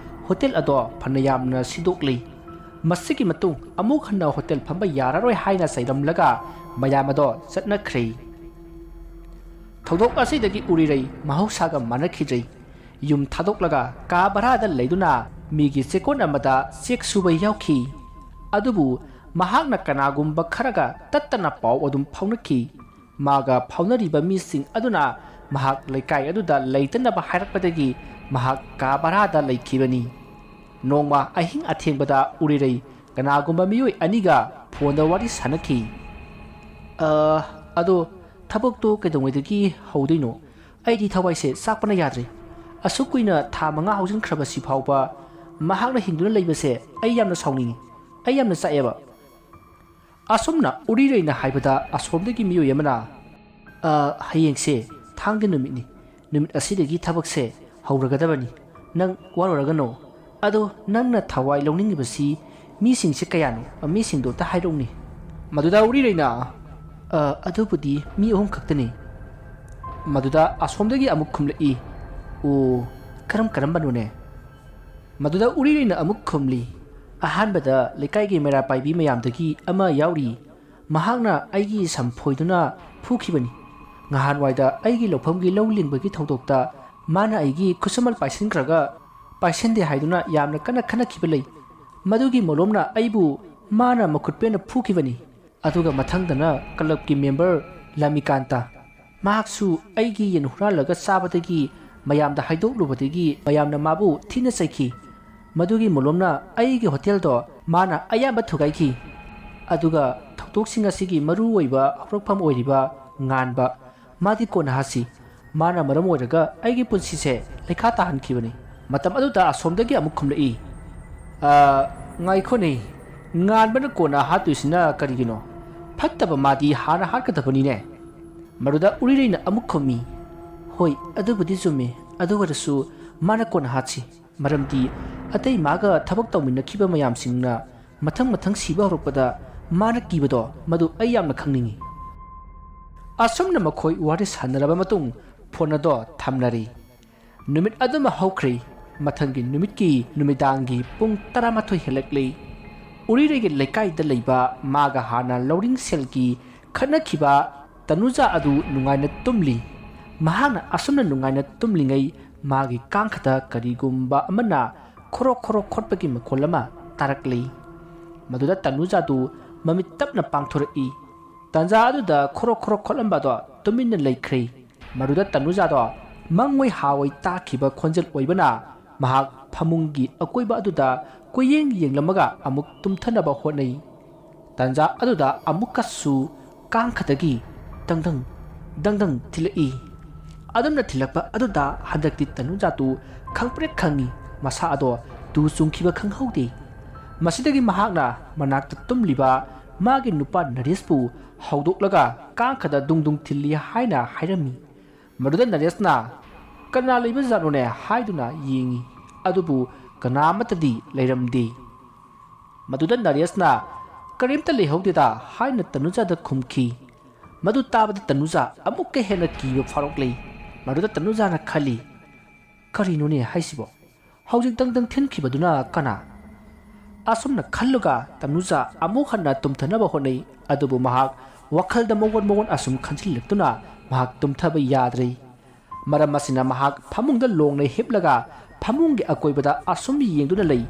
ꯍꯣꯇꯦꯜ ꯑꯗꯣ ꯐꯅ ꯌꯥꯝꯅ ꯁꯤꯗꯣꯛꯂꯤ꯫ ꯃꯁꯤꯒꯤ ꯃꯇꯨꯡ ꯑꯃꯨꯛ ꯍꯟꯅ ꯍꯣꯇꯦꯜ ꯐꯝꯕ ꯌꯥꯔꯔꯣꯏ ꯍꯥꯏꯅ ꯆꯩꯔꯝꯂꯒ ꯃꯌꯥꯝ ꯑꯗꯣ ꯆꯠꯅꯈ꯭ꯔꯦ꯫ ꯊꯧꯗꯣꯛ ꯑꯁꯤꯗꯒꯤ ꯎꯔꯤꯔꯩ ꯃꯍꯧꯁꯥꯒ ꯃꯥꯟꯅꯈꯤꯗ꯭ꯔꯦ꯫ ꯌꯨꯝ ꯊꯥꯗꯣꯛꯂꯒ ꯀꯥ ꯚꯔꯥꯗ ꯂꯩꯗꯨꯅ ꯃꯤꯒꯤ ꯆꯦꯛꯀꯣꯟ ꯑꯃꯗ ꯆꯦꯛ ꯁꯨꯕ ꯌꯥꯎꯈꯤ꯫ ꯑꯗꯨꯕꯨ ꯃꯍꯥꯛꯅ ꯀꯅꯥꯒꯨꯝꯕ ꯈꯔꯒ ꯇꯠꯇꯅ ꯄꯥꯎ ꯑꯗꯨꯝ ꯐꯥꯎꯅꯈꯤ꯫ ꯃꯥꯒ ꯐꯥꯎꯅꯔꯤꯕ ꯃꯤꯁꯤꯡ ꯑꯗꯨꯅ ꯃꯍꯥꯛ ꯂꯩꯀꯥꯏ ꯑꯗꯨꯗ ꯂꯩꯇꯅꯕ ꯍꯥꯏꯔꯛꯄꯗꯒꯤ ꯃꯍꯥꯛ ꯀꯥ ꯚꯔꯥꯗ ꯂꯩꯈꯤꯕꯅꯤ꯫ ꯅꯣꯡꯃ ꯑꯍꯤꯡ ꯑꯊꯦꯡꯕꯗ ꯎꯔꯤꯔꯩ ꯀꯅꯥꯒꯨꯝꯕ ꯃꯤꯑꯣꯏ ꯑꯅꯤꯒ ꯐꯣꯟꯗ ꯋꯥꯔꯤ ꯁꯥꯟꯅꯈꯤ꯫ "ꯑ, ꯑꯗꯣ ꯊꯕꯛꯇꯣ ꯀꯩꯗꯧꯉꯩꯗꯒꯤ ꯍꯧꯗꯣꯏꯅꯣ? ꯑꯩꯗꯤ ꯊꯋꯥꯏꯁꯦ ꯆꯥꯛꯄꯅ ꯌꯥꯗ꯭ꯔꯦ꯫ ꯑꯁꯨꯛ ꯀꯨꯏꯅ ꯊꯥ ꯃꯉꯥ ꯍꯧꯖꯤꯟꯈ꯭ꯔꯕꯁꯤ ꯐꯥꯎꯕ ꯃꯍꯥꯛꯅ ꯍꯤꯡꯗꯨꯅ ꯂꯩꯕꯁꯦ ꯑꯩ ꯌꯥꯝꯅ ꯁꯥꯎꯅꯤꯡꯉꯤ꯫ ꯑꯩ ꯌꯥꯝꯅ ꯆꯥꯛꯑꯦꯕ꯫" ꯑꯁꯨꯝꯅ ꯎꯔꯤꯔꯩꯅ ꯍꯥꯏꯕꯗ ꯑꯁꯣꯝꯗꯒꯤ ꯃꯤꯑꯣꯏ ꯑꯃꯅ, "ꯑ, ꯍꯌꯦꯡꯁꯦ ꯊꯥꯡꯖ ꯅꯨꯃꯤꯠꯅꯤ꯫ ꯅꯨꯃꯤꯠ ꯑꯁꯤꯗꯒꯤ ꯊꯕꯛꯁꯦ ꯍꯧꯔꯒꯗꯕꯅꯤ꯫ ꯅꯪ ꯋꯥꯔꯨꯔꯒꯅꯨ꯫ "ꯑꯗꯣ ꯅꯪꯅ ꯊꯋꯥꯏ ꯂꯧꯅꯤꯡꯉꯤꯕꯁꯤ ꯃꯤꯁꯤꯡꯁꯦ ꯀꯌꯥꯅꯣ? ꯃꯤꯁꯤꯡꯗꯣ ꯑꯝꯇ ꯍꯥꯏꯔꯛꯎꯅꯦ꯫" ꯃꯗꯨꯗ ꯎꯔꯤꯔꯩꯅ, "ꯑ, ꯑꯗꯨꯕꯨꯗꯤ ꯃꯤ ꯑꯍꯨꯝ ꯈꯛꯇꯅꯤ꯫" ꯃꯗꯨꯗ ꯑꯁꯣꯝꯗꯒꯤ ꯑꯃꯨꯛ ꯈꯨꯝꯂꯛꯏ, "ꯑꯣ, ꯀꯔꯝ ꯀꯔꯝꯕꯅꯣꯅꯦ?" ꯃꯗꯨꯗ ꯎꯔꯤꯔꯩꯅ ꯑꯃꯨꯛ ꯈꯨꯝꯂꯤ, "ꯑꯍꯥꯟꯕꯗ ꯂꯩꯀꯥꯏꯒꯤ ꯃꯩꯔꯥ ꯄꯥꯏꯕꯤ ꯃꯌꯥꯝꯗꯒꯤ ꯑꯃ ꯌꯥꯎꯔꯤ꯫ ꯃꯍꯥꯛꯅ ꯑꯩꯒꯤ ꯁꯝ ꯐꯣꯏꯗꯨꯅ ꯐꯨꯈꯤꯕꯅꯤ꯫ ꯉꯍꯥꯟꯋꯥꯏꯗ ꯑꯩꯒꯤ ꯂꯧꯐꯝꯒꯤ ꯂꯧ ꯂꯤꯡꯕꯒꯤ ꯊꯧꯗꯣꯛꯇ ꯃꯥꯅ ꯑꯩꯒꯤ ꯈꯨꯠꯁꯨꯃꯜ ꯄꯥꯏꯁꯤꯟꯈ꯭ꯔꯒ, ꯄꯥꯏꯁꯤꯟꯗꯦ ꯍꯥꯏꯗꯨꯅ ꯌꯥꯝꯅ ꯀꯟꯅ ꯈꯠꯅꯈꯤꯕ ꯂꯩ꯫ ꯃꯗꯨꯒꯤ ꯃꯣꯂꯣꯝꯅ ꯑꯩꯕꯨ ꯃꯥꯅ ꯃꯈꯨꯠ ꯄꯦꯟꯅ ꯐꯨꯈꯤꯕꯅꯤ꯫ ꯑꯗꯨꯒ ꯃꯊꯪꯗꯅ ꯀ꯭ꯂꯕꯀꯤ ꯃꯦꯝꯕꯔ ꯂꯥꯃꯤꯀꯥꯟꯇ, ꯃꯍꯥꯛꯁꯨ ꯑꯩꯒꯤ ꯌꯦꯟ ꯍꯨꯔꯥꯜꯂꯒ ꯆꯥꯕꯗꯒꯤ ꯃꯌꯥꯝꯗ ꯍꯥꯏꯗꯣꯛꯂꯨꯕꯗꯒꯤ ꯃꯌꯥꯝꯅ ꯃꯥꯕꯨ ꯊꯤꯅ ꯆꯩꯈꯤ꯫ ꯃꯗꯨꯒꯤ ꯃꯣꯂꯣꯝꯅ ꯑꯩꯒꯤ ꯍꯣꯇꯦꯜꯗꯣ ꯃꯥꯅ ꯑꯌꯥꯝꯕ ꯊꯨꯒꯥꯏꯈꯤ꯫ ꯑꯗꯨꯒ ꯊꯧꯗꯣꯛꯁꯤꯡ ꯑꯁꯤꯒꯤ ꯃꯔꯨ ꯑꯣꯏꯕ ꯍꯧꯔꯛꯐꯝ ꯑꯣꯏꯔꯤꯕ ꯉꯥꯟꯕ, ꯃꯥꯗꯤ ꯀꯣꯟꯅ ꯍꯥꯠꯁꯤ꯫ ꯃꯥꯅ ꯃꯔꯝ ꯑꯣꯏꯔꯒ ꯑꯩꯒꯤ ꯄꯨꯟꯁꯤꯁꯦ ꯂꯩꯈꯥ ꯇꯥꯍꯟꯈꯤꯕꯅꯤ꯫" ꯃꯇꯝ ꯑꯗꯨꯗ ꯑꯁꯣꯝꯗꯒꯤ ꯑꯃꯨꯛ ꯈꯨꯝꯂꯛꯏ, "ꯑ, ꯉꯥꯏꯈꯣꯅꯦ, ꯉꯥꯟꯕꯅ ꯀꯣꯟꯅ ꯍꯥꯠꯇꯣꯏꯁꯤꯅ ꯀꯔꯤꯒꯤꯅꯣ? ꯐꯠꯇꯕ ꯃꯥꯗꯤ ꯍꯥꯟꯅ ꯍꯥꯠꯀꯗꯕꯅꯤꯅꯦ꯫" ꯃꯗꯨꯗ ꯎꯔꯤꯔꯩꯅ ꯑꯃꯨꯛ ꯈꯨꯝꯃꯤ, "ꯍꯣꯏ, ꯑꯗꯨꯕꯨꯗꯤ ꯆꯨꯝꯃꯤ꯫ ꯑꯗꯨ ꯑꯣꯏꯔꯁꯨ ꯃꯥꯅ ꯀꯣꯟꯅ ꯍꯥꯠꯁꯤ꯫ ꯃꯔꯝꯗꯤ ꯑꯇꯩ ꯃꯥꯒ ꯊꯕꯛ ꯇꯧꯃꯤꯟꯅꯈꯤꯕ ꯃꯌꯥꯝꯁꯤꯡꯅ ꯃꯊꯪ ꯃꯊꯪ ꯁꯤꯕ ꯍꯧꯔꯛꯄꯗ ꯃꯥꯅ ꯀꯤꯕꯗꯣ, ꯃꯗꯨ ꯑꯩ ꯌꯥꯝꯅ ꯈꯪꯅꯤꯡꯏ꯫" ꯑꯁꯨꯝꯅ ꯃꯈꯣꯏ ꯋꯥꯔꯤ ꯁꯥꯟꯅꯔꯕ ꯃꯇꯨꯡ ꯐꯣꯟ ꯑꯗꯣ ꯊꯝꯅꯔꯤ꯫ ꯅꯨꯃꯤꯠ ꯑꯗꯨꯃ ꯍꯧꯈ꯭ꯔꯦ꯫ ꯃꯊꯪꯒꯤ ꯅꯨꯃꯤꯠꯀꯤ ꯅꯨꯃꯤꯗꯥꯡꯒꯤ ꯄꯨꯡ ꯇꯔꯥꯃꯥꯊꯣꯏ ꯍꯦꯜꯂꯛꯂꯦ꯫ ꯎꯔꯤꯔꯩꯒꯤ ꯂꯩꯀꯥꯏꯗ ꯂꯩꯕ ꯃꯥꯒ ꯍꯥꯟꯅ ꯂꯧꯔꯤꯡ ꯁꯦꯜꯒꯤ ꯈꯠꯅꯈꯤꯕ ꯇꯅꯨꯖꯥ ꯑꯗꯨ ꯅꯨꯡꯉꯥꯏꯅ ꯇꯨꯝꯂꯤ꯫ ꯃꯍꯥꯛꯅ ꯑꯁꯨꯝꯅ ꯅꯨꯡꯉꯥꯏꯅ ꯇꯨꯝꯂꯤꯉꯩ ꯃꯥꯒꯤ ꯀꯥꯡꯈꯗ ꯀꯔꯤꯒꯨꯝꯕ ꯑꯃꯅ ꯈꯣꯔꯣ ꯈꯣꯔꯣ ꯈꯣꯠꯄꯒꯤ ꯃꯈꯣꯜ ꯑꯃ ꯇꯥꯔꯛꯂꯤ꯫ ꯃꯗꯨꯗ ꯇꯅꯨꯖꯥꯗꯨ ꯃꯃꯤꯠ ꯇꯞꯅ ꯄꯥꯡꯊꯣꯔꯛꯏ꯫ ꯇꯥꯟꯖꯥ ꯑꯗꯨꯗ ꯈꯣꯔꯣ ꯈꯣꯔꯣ ꯈꯣꯠꯂꯝꯕꯗꯣ ꯇꯨꯃꯤꯟꯅ ꯂꯩꯈ꯭ꯔꯦ꯫ ꯃꯗꯨꯗ ꯇꯅꯨꯖꯥꯗꯣ ꯃꯪꯑꯣꯏ ꯍꯥꯑꯣꯏ ꯇꯥꯈꯤꯕ ꯈꯣꯟꯖꯦꯜ ꯑꯣꯏꯕꯅ ꯃꯍꯥꯛ ꯐꯃꯨꯡꯒꯤ ꯑꯀꯣꯏꯕ ꯑꯗꯨꯗ ꯀꯣꯏꯌꯦꯡ ꯌꯦꯡꯂꯝꯃꯒ ꯑꯃꯨꯛ ꯇꯨꯝꯊꯅꯕ ꯍꯣꯠꯅꯩ꯫ ꯇꯥꯟꯖꯥ ꯑꯗꯨꯗ ꯑꯃꯨꯛꯀꯁꯨ ꯀꯥꯡꯈꯗꯒꯤ ꯗꯪꯗꯪ ꯗꯪꯗꯪ ꯊꯤꯜꯂꯛꯏ꯫ ꯑꯗꯨꯝꯅ ꯊꯤꯜꯂꯛꯄ ꯑꯗꯨꯗ ꯍꯟꯗꯛꯇꯤ ꯇꯅꯨꯖꯥꯗꯨ ꯈꯪꯄ꯭ꯔꯦꯛ ꯈꯪꯉꯤ꯫ ꯃꯁꯥ ꯑꯗꯣ ꯇꯨ ꯆꯨꯡꯈꯤꯕ ꯈꯪꯍꯧꯗꯦ꯫ ꯃꯁꯤꯗꯒꯤ ꯃꯍꯥꯛꯅ ꯃꯅꯥꯛꯇ ꯇꯨꯝꯂꯤꯕ ꯃꯥꯒꯤ ꯅꯨꯄꯥ ꯅꯔꯦꯁꯄꯨ ꯍꯧꯗꯣꯛꯂꯒ ꯀꯥꯡꯈꯗ ꯗꯨꯡ ꯗꯨꯡ ꯊꯤꯜꯂꯤ ꯍꯥꯏꯅ ꯍꯥꯏꯔꯝꯃꯤ꯫ ꯃꯗꯨꯗ ꯅꯔꯦꯁꯅ "ꯀꯅꯥ ꯂꯩꯕ ꯖꯥꯠꯅꯣꯅꯦ?" ꯍꯥꯏꯗꯨꯅ ꯌꯦꯡꯉꯤ꯫ ꯑꯗꯨꯕꯨ ꯀꯅꯥ ꯑꯃꯠꯇꯗꯤ ꯂꯩꯔꯝꯗꯦ꯫ ꯃꯗꯨꯗ ꯅꯔꯦꯁꯅ "ꯀꯔꯤꯝꯇ ꯂꯩꯍꯧꯗꯦꯗ" ꯍꯥꯏꯅ ꯇꯅꯨꯖꯥꯗ ꯈꯨꯝꯈꯤ꯫ ꯃꯗꯨ ꯇꯥꯕꯗ ꯇꯅꯨꯖꯥ ꯑꯃꯨꯛꯀ ꯍꯦꯟꯅ ꯀꯤꯕ ꯐꯥꯎꯔꯛꯂꯦ꯫ ꯃꯗꯨꯗ ꯇꯅꯨꯖꯥꯅ ꯈꯜꯂꯤ, "ꯀꯔꯤꯅꯣꯅꯦ ꯍꯥꯏꯁꯤꯕꯣ? ꯍꯧꯖꯤꯛꯇꯪꯗꯪ ꯊꯤꯟꯈꯤꯕꯗꯨꯅ ꯀꯅꯥ?" ꯑꯁꯨꯝꯅ ꯈꯜꯂꯒ ꯇꯅꯨꯖꯥ ꯑꯃꯨꯛ ꯍꯟꯅ ꯇꯨꯝꯊꯅꯕ ꯍꯣꯠꯅꯩ꯫ ꯑꯗꯨꯕꯨ ꯃꯍꯥꯛ ꯋꯥꯈꯜꯗ ꯃꯑꯣꯟ ꯃꯑꯣꯟ ꯑꯁꯨꯝ ꯈꯟꯖꯤꯜꯂꯛꯇꯨꯅ ꯃꯍꯥꯛ ꯇꯨꯝꯊꯕ ꯌꯥꯗ꯭ꯔꯦ꯫ ꯃꯔꯝ ꯑꯁꯤꯅ ꯃꯍꯥꯛ ꯐꯃꯨꯡꯗ ꯂꯣꯡꯅ ꯍꯤꯞꯂꯒ ꯐꯃꯨꯡꯒꯤ ꯑꯀꯣꯏꯕꯗ ꯑꯁꯨꯝ ꯌꯦꯡꯗꯨꯅ ꯂꯩ꯫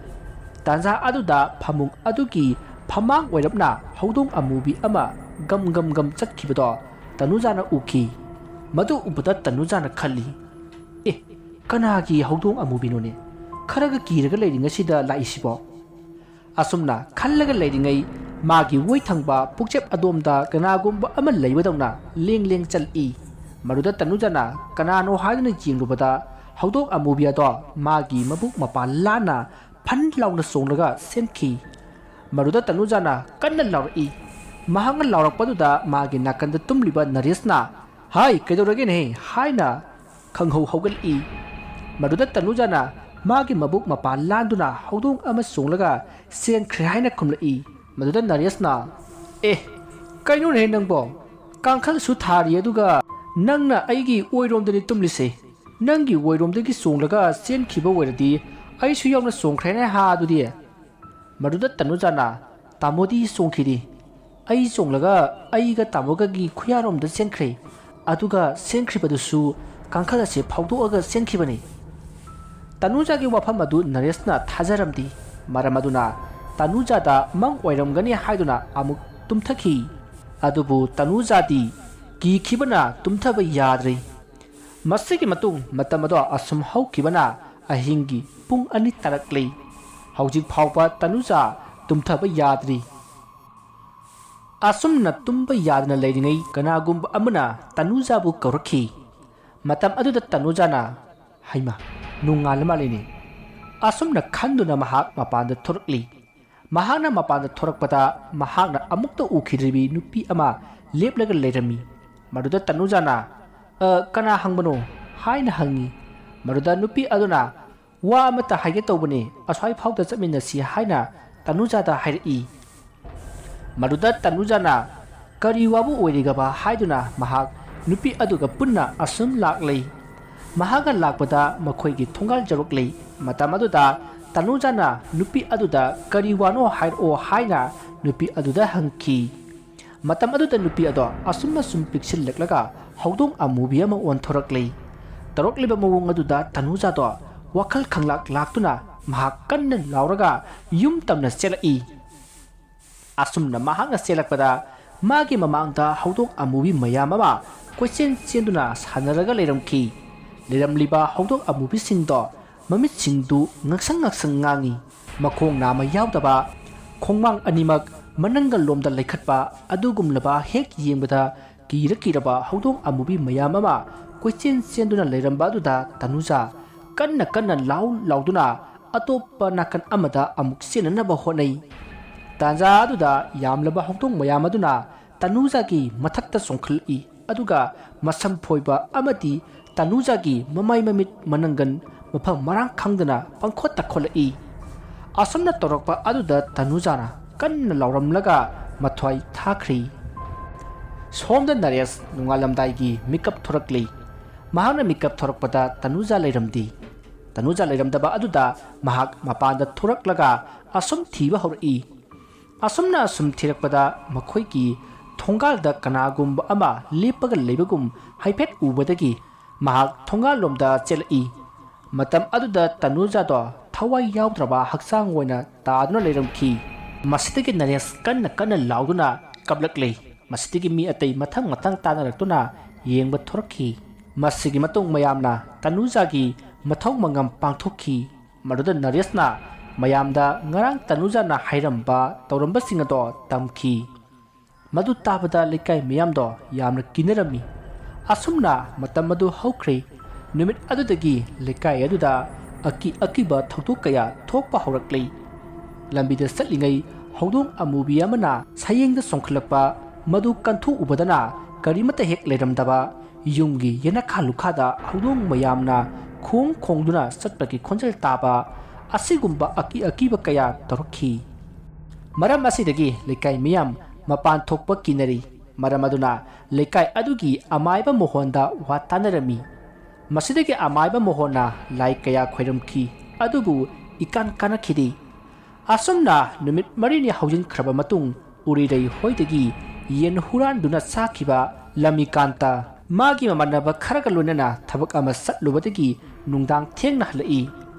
ꯇꯥꯟꯖꯥ ꯑꯗꯨꯗ ꯐꯃꯨꯡ ꯑꯗꯨꯒꯤ ꯐꯃꯥꯡ ꯑꯣꯏꯔꯞꯅ ꯍꯧꯗꯣꯡ ꯑꯃꯨꯕꯤ ꯑꯃ ꯒꯝ ꯒꯝ ꯒꯝ ꯆꯠꯈꯤꯕꯗꯣ ꯇꯅꯨꯖꯥꯅ ꯎꯈꯤ꯫ ꯃꯗꯨ ꯎꯕꯗ ꯇꯅꯨꯖꯥꯅ ꯈꯜꯂꯤ, "ꯑꯦ, ꯀꯅꯥꯒꯤ ꯍꯧꯗꯣꯡ ꯑꯃꯨꯕꯤꯅꯣꯅꯦ? ꯈꯔꯒ ꯀꯤꯔꯒ ꯂꯩꯔꯤꯉꯩꯁꯤꯗ ꯂꯥꯛꯏꯁꯤꯕꯣ?" ꯑꯁꯨꯝꯅ ꯈꯜꯂꯒ ꯂꯩꯔꯤꯉꯩ ꯃꯥꯒꯤ ꯑꯣꯏ ꯊꯪꯕ ꯄꯨꯛꯆꯦꯞ ꯑꯗꯣꯝꯗ ꯀꯅꯥꯒꯨꯝꯕ ꯑꯃ ꯂꯩꯕꯗꯧꯅ ꯂꯦꯡ ꯂꯦꯡ ꯆꯠꯂꯛꯏ꯫ ꯃꯗꯨꯗ ꯇꯅꯨꯖꯥꯅ ꯀꯅꯥꯅꯣ ꯍꯥꯏꯗꯨꯅ ꯌꯦꯡꯂꯨꯕꯗ ꯍꯧꯗꯣꯡ ꯑꯃꯨꯕꯤ ꯑꯗꯣ ꯃꯥꯒꯤ ꯃꯕꯨꯛ ꯃꯄꯥ ꯂꯥꯟꯅ ꯐꯟ ꯂꯥꯎꯅ ꯆꯣꯡꯂꯒ ꯆꯦꯟꯈꯤ꯫ ꯃꯗꯨꯗ ꯇꯅꯨꯖꯥꯅ ꯀꯟꯅ ꯂꯥꯎꯔꯛꯏ꯫ ꯃꯍꯥꯛꯅ ꯂꯥꯎꯔꯛꯄꯗꯨꯗ ꯃꯥꯒꯤ ꯅꯥꯀꯟꯗ ꯇꯨꯝꯂꯤꯕ ꯅꯔꯦꯁꯅ, "ꯍꯥꯏ, ꯀꯩꯗꯧꯔꯒꯦꯅꯦꯍꯦ?" ꯍꯥꯏꯅ ꯈꯪꯍꯧ ꯍꯧꯒꯠꯂꯛꯏ꯫ ꯃꯗꯨꯗ ꯇꯅꯨꯖꯥꯅ ꯃꯥꯒꯤ ꯃꯕꯨꯛ ꯃꯄꯥ ꯂꯥꯟꯗꯨꯅ ꯍꯧꯗꯣꯡ ꯑꯃ ꯆꯣꯡꯂꯒ ꯆꯦꯟꯈ꯭ꯔꯦ ꯍꯥꯏꯅ ꯈꯨꯝꯂꯛꯏ꯫ ꯃꯗꯨꯗ ꯅꯔꯦꯁꯅ, "ꯑꯦ, ꯀꯩꯅꯣꯅꯦꯍꯦ ꯅꯪꯕꯣ? ꯀꯥꯡꯈꯜꯁꯨ ꯊꯥꯔꯤ, ꯑꯗꯨꯒ ꯅꯪꯅ ꯑꯩꯒꯤ ꯑꯣꯏꯔꯣꯝꯗꯅꯤ ꯇꯨꯝꯂꯤꯁꯦ꯫ ꯅꯪꯒꯤ ꯑꯣꯏꯔꯣꯝꯗꯒꯤ ꯆꯣꯡꯂꯒ ꯆꯦꯟꯈꯤꯕ ꯑꯣꯏꯔꯗꯤ ꯑꯩꯁꯨ ꯌꯥꯎꯅ ꯆꯣꯡꯈ꯭ꯔꯦꯅꯦ ꯍꯥ ꯑꯗꯨꯗꯤ?" ꯃꯗꯨꯗ ꯇꯅꯨꯖꯥꯅ, "ꯇꯥꯃꯣꯗꯤ ꯆꯣꯡꯈꯤꯗꯦ꯫ ꯑꯩ ꯆꯣꯡꯂꯒ ꯑꯩꯒ ꯇꯥꯃꯣꯒꯒꯤ ꯈꯨꯌꯥꯔꯣꯝꯗ ꯆꯦꯟꯈ꯭ꯔꯦ꯫ ꯑꯗꯨꯒ ꯆꯦꯟꯈ꯭ꯔꯤꯕꯗꯨꯁꯨ ꯀꯥꯡꯈꯜ ꯑꯁꯤ ꯐꯥꯎꯗꯣꯛꯑꯒ ꯆꯦꯟꯈꯤꯕꯅꯤ꯫" ꯇꯅꯨꯖꯥꯒꯤ ꯋꯥꯐꯝ ꯑꯗꯨ ꯅꯔꯦꯁꯅ ꯊꯥꯖꯔꯝꯗꯦ꯫ ꯃꯔꯝ ꯑꯗꯨꯅ ꯇꯅꯨꯖꯥꯗ ꯃꯪ ꯑꯣꯏꯔꯝꯒꯅꯤ ꯍꯥꯏꯗꯨꯅ ꯑꯃꯨꯛ ꯇꯨꯝꯊꯈꯤ꯫ ꯑꯗꯨꯕꯨ ꯇꯅꯨꯖꯥꯗꯤ ꯀꯤꯈꯤꯕꯅ ꯇꯨꯝꯊꯕ ꯌꯥꯗ꯭ꯔꯦ꯫ ꯃꯁꯤꯒꯤ ꯃꯇꯨꯡ ꯃꯇꯝ ꯑꯗꯣ ꯑꯁꯨꯝ ꯍꯧꯈꯤꯕꯅ ꯑꯍꯤꯡꯒꯤ ꯄꯨꯡ ꯑꯅꯤ ꯇꯥꯔꯛꯂꯦ꯫ ꯍꯧꯖꯤꯛ ꯐꯥꯎꯕ ꯇꯅꯨꯖꯥ ꯇꯨꯝꯊꯕ ꯌꯥꯗ꯭ꯔꯤ꯫ ꯑꯁꯨꯝꯅ ꯇꯨꯝꯕ ꯌꯥꯗꯅ ꯂꯩꯔꯤꯉꯩ ꯀꯅꯥꯒꯨꯝꯕ ꯑꯃꯅ ꯇꯅꯨꯖꯥꯕꯨ ꯀꯧꯔꯛꯈꯤ꯫ ꯃꯇꯝ ꯑꯗꯨꯗ ꯇꯅꯨꯖꯥꯅ, "ꯍꯩꯃꯥ, ꯅꯣꯡꯉꯥꯜꯂ ꯃꯥꯜꯂꯦꯅꯦ꯫" ꯑꯁꯨꯝꯅ ꯈꯟꯗꯨꯅ ꯃꯍꯥꯛ ꯃꯄꯥꯟꯗ ꯊꯣꯔꯛꯂꯤ꯫ ꯃꯍꯥꯛꯅ ꯃꯄꯥꯟꯗ ꯊꯣꯔꯛꯄꯗ ꯃꯍꯥꯛꯅ ꯑꯃꯨꯛꯇ ꯎꯈꯤꯗ꯭ꯔꯤꯕꯤ ꯅꯨꯄꯤ ꯑꯃ ꯂꯦꯞꯂꯒ ꯂꯩꯔꯝꯃꯤ꯫ ꯃꯗꯨꯗ ꯇꯅꯨꯖꯥꯅ, "ꯑ, ꯀꯅꯥ ꯍꯪꯕꯅꯣ?" ꯍꯥꯏꯅ ꯍꯪꯉꯤ꯫ ꯃꯗꯨꯗ ꯅꯨꯄꯤ ꯑꯗꯨꯅ, "ꯋꯥ ꯑꯃꯠꯇ ꯍꯥꯏꯒꯦ ꯇꯧꯕꯅꯤ, ꯑꯁ꯭ꯋꯥꯏ ꯐꯥꯎꯗ ꯆꯠꯃꯤꯟꯅꯁꯤ" ꯍꯥꯏꯅ ꯇꯅꯨꯖꯥꯗ ꯍꯥꯏꯔꯛꯏ꯫ ꯃꯗꯨꯗ ꯇꯅꯨꯖꯥꯅ "ꯀꯔꯤ ꯋꯥꯕꯨ ꯑꯣꯏꯔꯤꯒꯕ?" ꯍꯥꯏꯗꯨꯅ ꯃꯍꯥꯛ ꯅꯨꯄꯤ ꯑꯗꯨꯒ ꯄꯨꯟꯅ ꯑꯁꯨꯝ ꯂꯥꯛꯂꯤ꯫ ꯃꯍꯥꯛꯅ ꯂꯥꯛꯄꯗ ꯃꯈꯣꯏꯒꯤ ꯊꯣꯡꯒꯥꯜ ꯌꯧꯔꯛꯂꯤ꯫ ꯃꯇꯝ ꯑꯗꯨꯗ ꯇꯅꯨꯖꯥꯅ ꯅꯨꯄꯤ ꯑꯗꯨꯗ "ꯀꯔꯤ ꯋꯥꯅꯣ ꯍꯥꯏꯔꯛꯑꯣ" ꯍꯥꯏꯅ ꯅꯨꯄꯤ ꯑꯗꯨꯗ ꯍꯪꯈꯤ꯫ ꯃꯇꯝ ꯑꯗꯨꯗ ꯅꯨꯄꯤ ꯑꯗꯣ ꯑꯁꯨꯝ ꯑꯁꯨꯝ ꯄꯤꯛꯁꯤꯜꯂꯛꯂꯒ ꯍꯧꯗꯣꯡ ꯑꯃꯨꯕꯤ ꯑꯃ ꯑꯣꯟꯊꯣꯔꯛꯂꯤ꯫ ꯇꯧꯔꯛꯂꯤꯕ ꯃꯑꯣꯡ ꯑꯗꯨꯗ ꯇꯅꯨꯖꯥꯗꯣ ꯋꯥꯈꯜ ꯈꯪꯂꯥꯛ ꯂꯥꯛꯇꯨꯅ ꯃꯍꯥꯛ ꯀꯟꯅ ꯂꯥꯎꯔꯒ ꯌꯨꯝ ꯇꯝꯅ ꯆꯦꯜꯂꯛꯏ꯫ ꯑꯁꯨꯝꯅ ꯃꯍꯥꯛꯅ ꯆꯦꯜꯂꯛꯄꯗ ꯃꯥꯒꯤ ꯃꯃꯥꯡꯗ ꯍꯧꯗꯣꯡ ꯑꯃꯨꯕꯤ ꯃꯌꯥꯝ ꯑꯃ ꯀꯣꯏꯆꯦꯟ ꯆꯦꯟꯗꯨꯅ ꯁꯥꯟꯅꯔꯒ ꯂꯩꯔꯝꯈꯤ꯫ ꯂꯩꯔꯝꯂꯤꯕ ꯍꯧꯗꯣꯡ ꯑꯃꯨꯕꯤꯁꯤꯡꯗꯣ ꯃꯃꯤꯠꯁꯤꯡꯗꯨ ꯉꯛꯁꯪ ꯉꯛꯁꯪ ꯉꯥꯡꯏ꯫ ꯃꯈꯣꯡ ꯅꯥꯝꯃ ꯌꯥꯎꯗꯕ, ꯈꯣꯡꯃꯥꯡ ꯑꯅꯤꯃꯛ ꯃꯅꯪꯒꯜ ꯂꯣꯝꯗ ꯂꯩꯈꯠꯄ ꯑꯗꯨꯒꯨꯝꯂꯕ, ꯍꯦꯛ ꯌꯦꯡꯕꯗ ꯀꯤꯔ ꯀꯤꯔꯕ ꯍꯧꯗꯣꯡ ꯑꯃꯨꯕꯤ ꯃꯌꯥꯝ ꯑꯃ ꯀꯣꯏꯆꯦꯟ ꯆꯦꯟꯗꯨꯅ ꯂꯩꯔꯝꯕ ꯑꯗꯨꯗ ꯇꯅꯨꯖꯥ ꯀꯟꯅ ꯀꯟꯅ ꯂꯥꯎ ꯂꯥꯎꯗꯨꯅ ꯑꯇꯣꯞꯄ ꯅꯥꯀꯟ ꯑꯃꯗ ꯑꯃꯨꯛ ꯆꯦꯟꯅꯅꯕ ꯍꯣꯠꯅꯩ꯫ ꯇꯥꯟꯖꯥ ꯑꯗꯨꯗ ꯌꯥꯝꯂꯕ ꯍꯧꯗꯣꯡ ꯃꯌꯥꯝ ꯑꯗꯨꯅ ꯇꯅꯨꯖꯥꯒꯤ ꯃꯊꯛꯇ ꯆꯣꯡꯈꯠꯂꯛꯏ, ꯑꯗꯨꯒ ꯃꯁꯝ ꯐꯣꯏꯕ ꯑꯃꯗꯤ ꯇꯅꯨꯖꯥꯒꯤ ꯃꯃꯥꯏ ꯃꯃꯤꯠ ꯃꯅꯪꯒꯟ ꯃꯐꯝ ꯃꯔꯥꯡ ꯈꯪꯗꯅ ꯄꯪꯈꯣꯠꯇ ꯈꯣꯠꯂꯛꯏ꯫ ꯑꯁꯨꯝꯅ ꯇꯧꯔꯛꯄ ꯑꯗꯨꯗ ꯇꯅꯨꯖꯥꯅ ꯀꯟꯅ ꯂꯥꯎꯔꯝꯂꯒ ꯃꯊ꯭ꯋꯥꯏ ꯊꯥꯈ꯭ꯔꯤ꯫ ꯁꯣꯝꯗ ꯅꯔꯦꯁ ꯅꯣꯡꯉꯥꯜꯂꯝꯗꯥꯏꯒꯤ ꯃꯤꯀꯞ ꯊꯣꯔꯛꯂꯤ꯫ ꯃꯍꯥꯛꯅ ꯃꯤꯀꯞ ꯊꯣꯔꯛꯄꯗ ꯇꯅꯨꯖꯥ ꯂꯩꯔꯝꯗꯦ꯫ ꯇꯅꯨꯖꯥ ꯂꯩꯔꯝꯗꯕ ꯑꯗꯨꯗ ꯃꯍꯥꯛ ꯃꯄꯥꯟꯗ ꯊꯣꯔꯛꯂꯒ ꯑꯁꯨꯝ ꯊꯤꯕ ꯍꯧꯔꯛꯏ꯫ ꯑꯁꯨꯝꯅ ꯑꯁꯨꯝ ꯊꯤꯔꯛꯄꯗ ꯃꯈꯣꯏꯒꯤ ꯊꯣꯡꯒꯥꯜꯗ ꯀꯅꯥꯒꯨꯝꯕ ꯑꯃ ꯂꯦꯞꯄꯒ ꯂꯩꯕꯒꯨꯝ ꯍꯥꯏꯐꯦꯠ ꯎꯕꯗꯒꯤ ꯃꯍꯥꯛ ꯊꯣꯡꯒꯥꯜꯂꯣꯝꯗ ꯆꯦꯜꯂꯛꯏ꯫ ꯃꯇꯝ ꯑꯗꯨꯗ ꯇꯅꯨꯖꯥꯗꯣ ꯊꯋꯥꯏ ꯌꯥꯎꯗ꯭ꯔꯕ ꯍꯛꯆꯥꯡ ꯑꯣꯏꯅ ꯇꯥꯗꯨꯅ ꯂꯩꯔꯝꯈꯤ꯫ ꯃꯁꯤꯗꯒꯤ ꯅꯔꯦꯁ ꯀꯟꯅ ꯀꯟꯅ ꯂꯥꯎꯗꯨꯅ ꯀꯞꯂꯛꯂꯦ꯫ ꯃꯁꯤꯗꯒꯤ ꯃꯤ ꯑꯇꯩ ꯃꯊꯪ ꯃꯊꯪ ꯇꯥꯅꯔꯛꯇꯨꯅ ꯌꯦꯡꯕ ꯊꯣꯔꯛꯈꯤ꯫ ꯃꯁꯤꯒꯤ ꯃꯇꯨꯡ ꯃꯌꯥꯝꯅ ꯇꯅꯨꯖꯥꯒꯤ ꯃꯊꯧ ꯃꯉꯝ ꯄꯥꯡꯊꯣꯛꯈꯤ꯫ ꯃꯗꯨꯗ ꯅꯔꯦꯁꯅ ꯃꯌꯥꯝꯗ ꯉꯔꯥꯡ ꯇꯅꯨꯖꯥꯅ ꯍꯥꯏꯔꯝꯕ ꯇꯧꯔꯝꯕꯁꯤꯡ ꯑꯗꯣ ꯇꯝꯈꯤ꯫ ꯃꯗꯨ ꯇꯥꯕꯗ ꯂꯩꯀꯥꯏ ꯃꯤꯌꯥꯝꯗꯣ ꯌꯥꯝꯅ ꯀꯤꯅꯔꯝꯃꯤ꯫ ꯑꯁꯨꯝꯅ ꯃꯇꯝ ꯑꯗꯨ ꯍꯧꯈ꯭ꯔꯦ꯫ ꯅꯨꯃꯤꯠ ꯑꯗꯨꯗꯒꯤ ꯂꯩꯀꯥꯏ ꯑꯗꯨꯗ ꯑꯀꯤ ꯑꯀꯤꯕ ꯊꯧꯗꯣꯛ ꯀꯌꯥ ꯊꯣꯛꯄ ꯍꯧꯔꯛꯂꯦ꯫ ꯂꯝꯕꯤꯗ ꯆꯠꯂꯤꯉꯩ ꯍꯧꯗꯣꯡ ꯑꯃꯨꯕꯤ ꯑꯃꯅ ꯁꯌꯦꯡꯗ ꯆꯣꯡꯈꯠꯂꯛꯄ ꯃꯗꯨ ꯀꯟꯊꯣꯛꯎꯕꯗꯅ ꯀꯔꯤꯃꯠꯇ ꯍꯦꯛ ꯂꯩꯔꯝꯗꯕ꯫ ꯌꯨꯝꯒꯤ ꯌꯦꯅꯈꯥ ꯂꯨꯈꯥꯗ ꯍꯧꯗꯣꯡ ꯃꯌꯥꯝꯅ ꯈꯣꯡ ꯈꯣꯡꯗꯨꯅ ꯆꯠꯄꯒꯤ ꯈꯣꯟꯖꯦꯜ ꯇꯥꯕ ꯑꯁꯤꯒꯨꯝꯕ ꯑꯀꯤ ꯑꯀꯤꯕ ꯀꯌꯥ ꯇꯧꯔꯛꯈꯤ꯫ ꯃꯔꯝ ꯑꯁꯤꯗꯒꯤ ꯂꯩꯀꯥꯏ ꯃꯤꯌꯥꯝ ꯃꯄꯥꯟ ꯊꯣꯛꯄ ꯀꯤꯅꯔꯤ꯫ ꯃꯔꯝ ꯑꯗꯨꯅ ꯂꯩꯀꯥꯏ ꯑꯗꯨꯒꯤ ꯑꯃꯥꯏꯕ ꯃꯣꯍꯣꯟꯗ ꯋꯥ ꯇꯥꯅꯔꯝꯃꯤ꯫ ꯃꯁꯤꯗꯒꯤ ꯑꯃꯥꯏꯕ ꯃꯣꯍꯣꯟꯅ ꯂꯥꯏ ꯀꯌꯥ ꯈꯣꯏꯔꯝꯈꯤ, ꯑꯗꯨꯕꯨ ꯏꯀꯥꯟ ꯀꯥꯟꯅꯈꯤꯗꯦ꯫ ꯑꯁꯨꯝꯅ ꯅꯨꯃꯤꯠ ꯃꯔꯤꯅꯤ ꯍꯧꯖꯤꯟꯈ꯭ꯔꯕ ꯃꯇꯨꯡ, ꯎꯔꯤꯔꯩ ꯍꯣꯏꯗꯒꯤ ꯌꯦꯟ ꯍꯨꯔꯥꯟꯗꯨꯅ ꯆꯥꯈꯤꯕ ꯂꯃꯤꯀꯥꯟꯇ ꯃꯥꯒꯤ ꯃꯃꯥꯟꯅꯕ ꯈꯔꯒ ꯂꯣꯏꯅꯅ ꯊꯕꯛ ꯑꯃ ꯆꯠꯂꯨꯕꯗꯒꯤ ꯅꯨꯡꯗꯥꯡ ꯊꯦꯡꯅ ꯍꯜꯂꯛꯏ꯫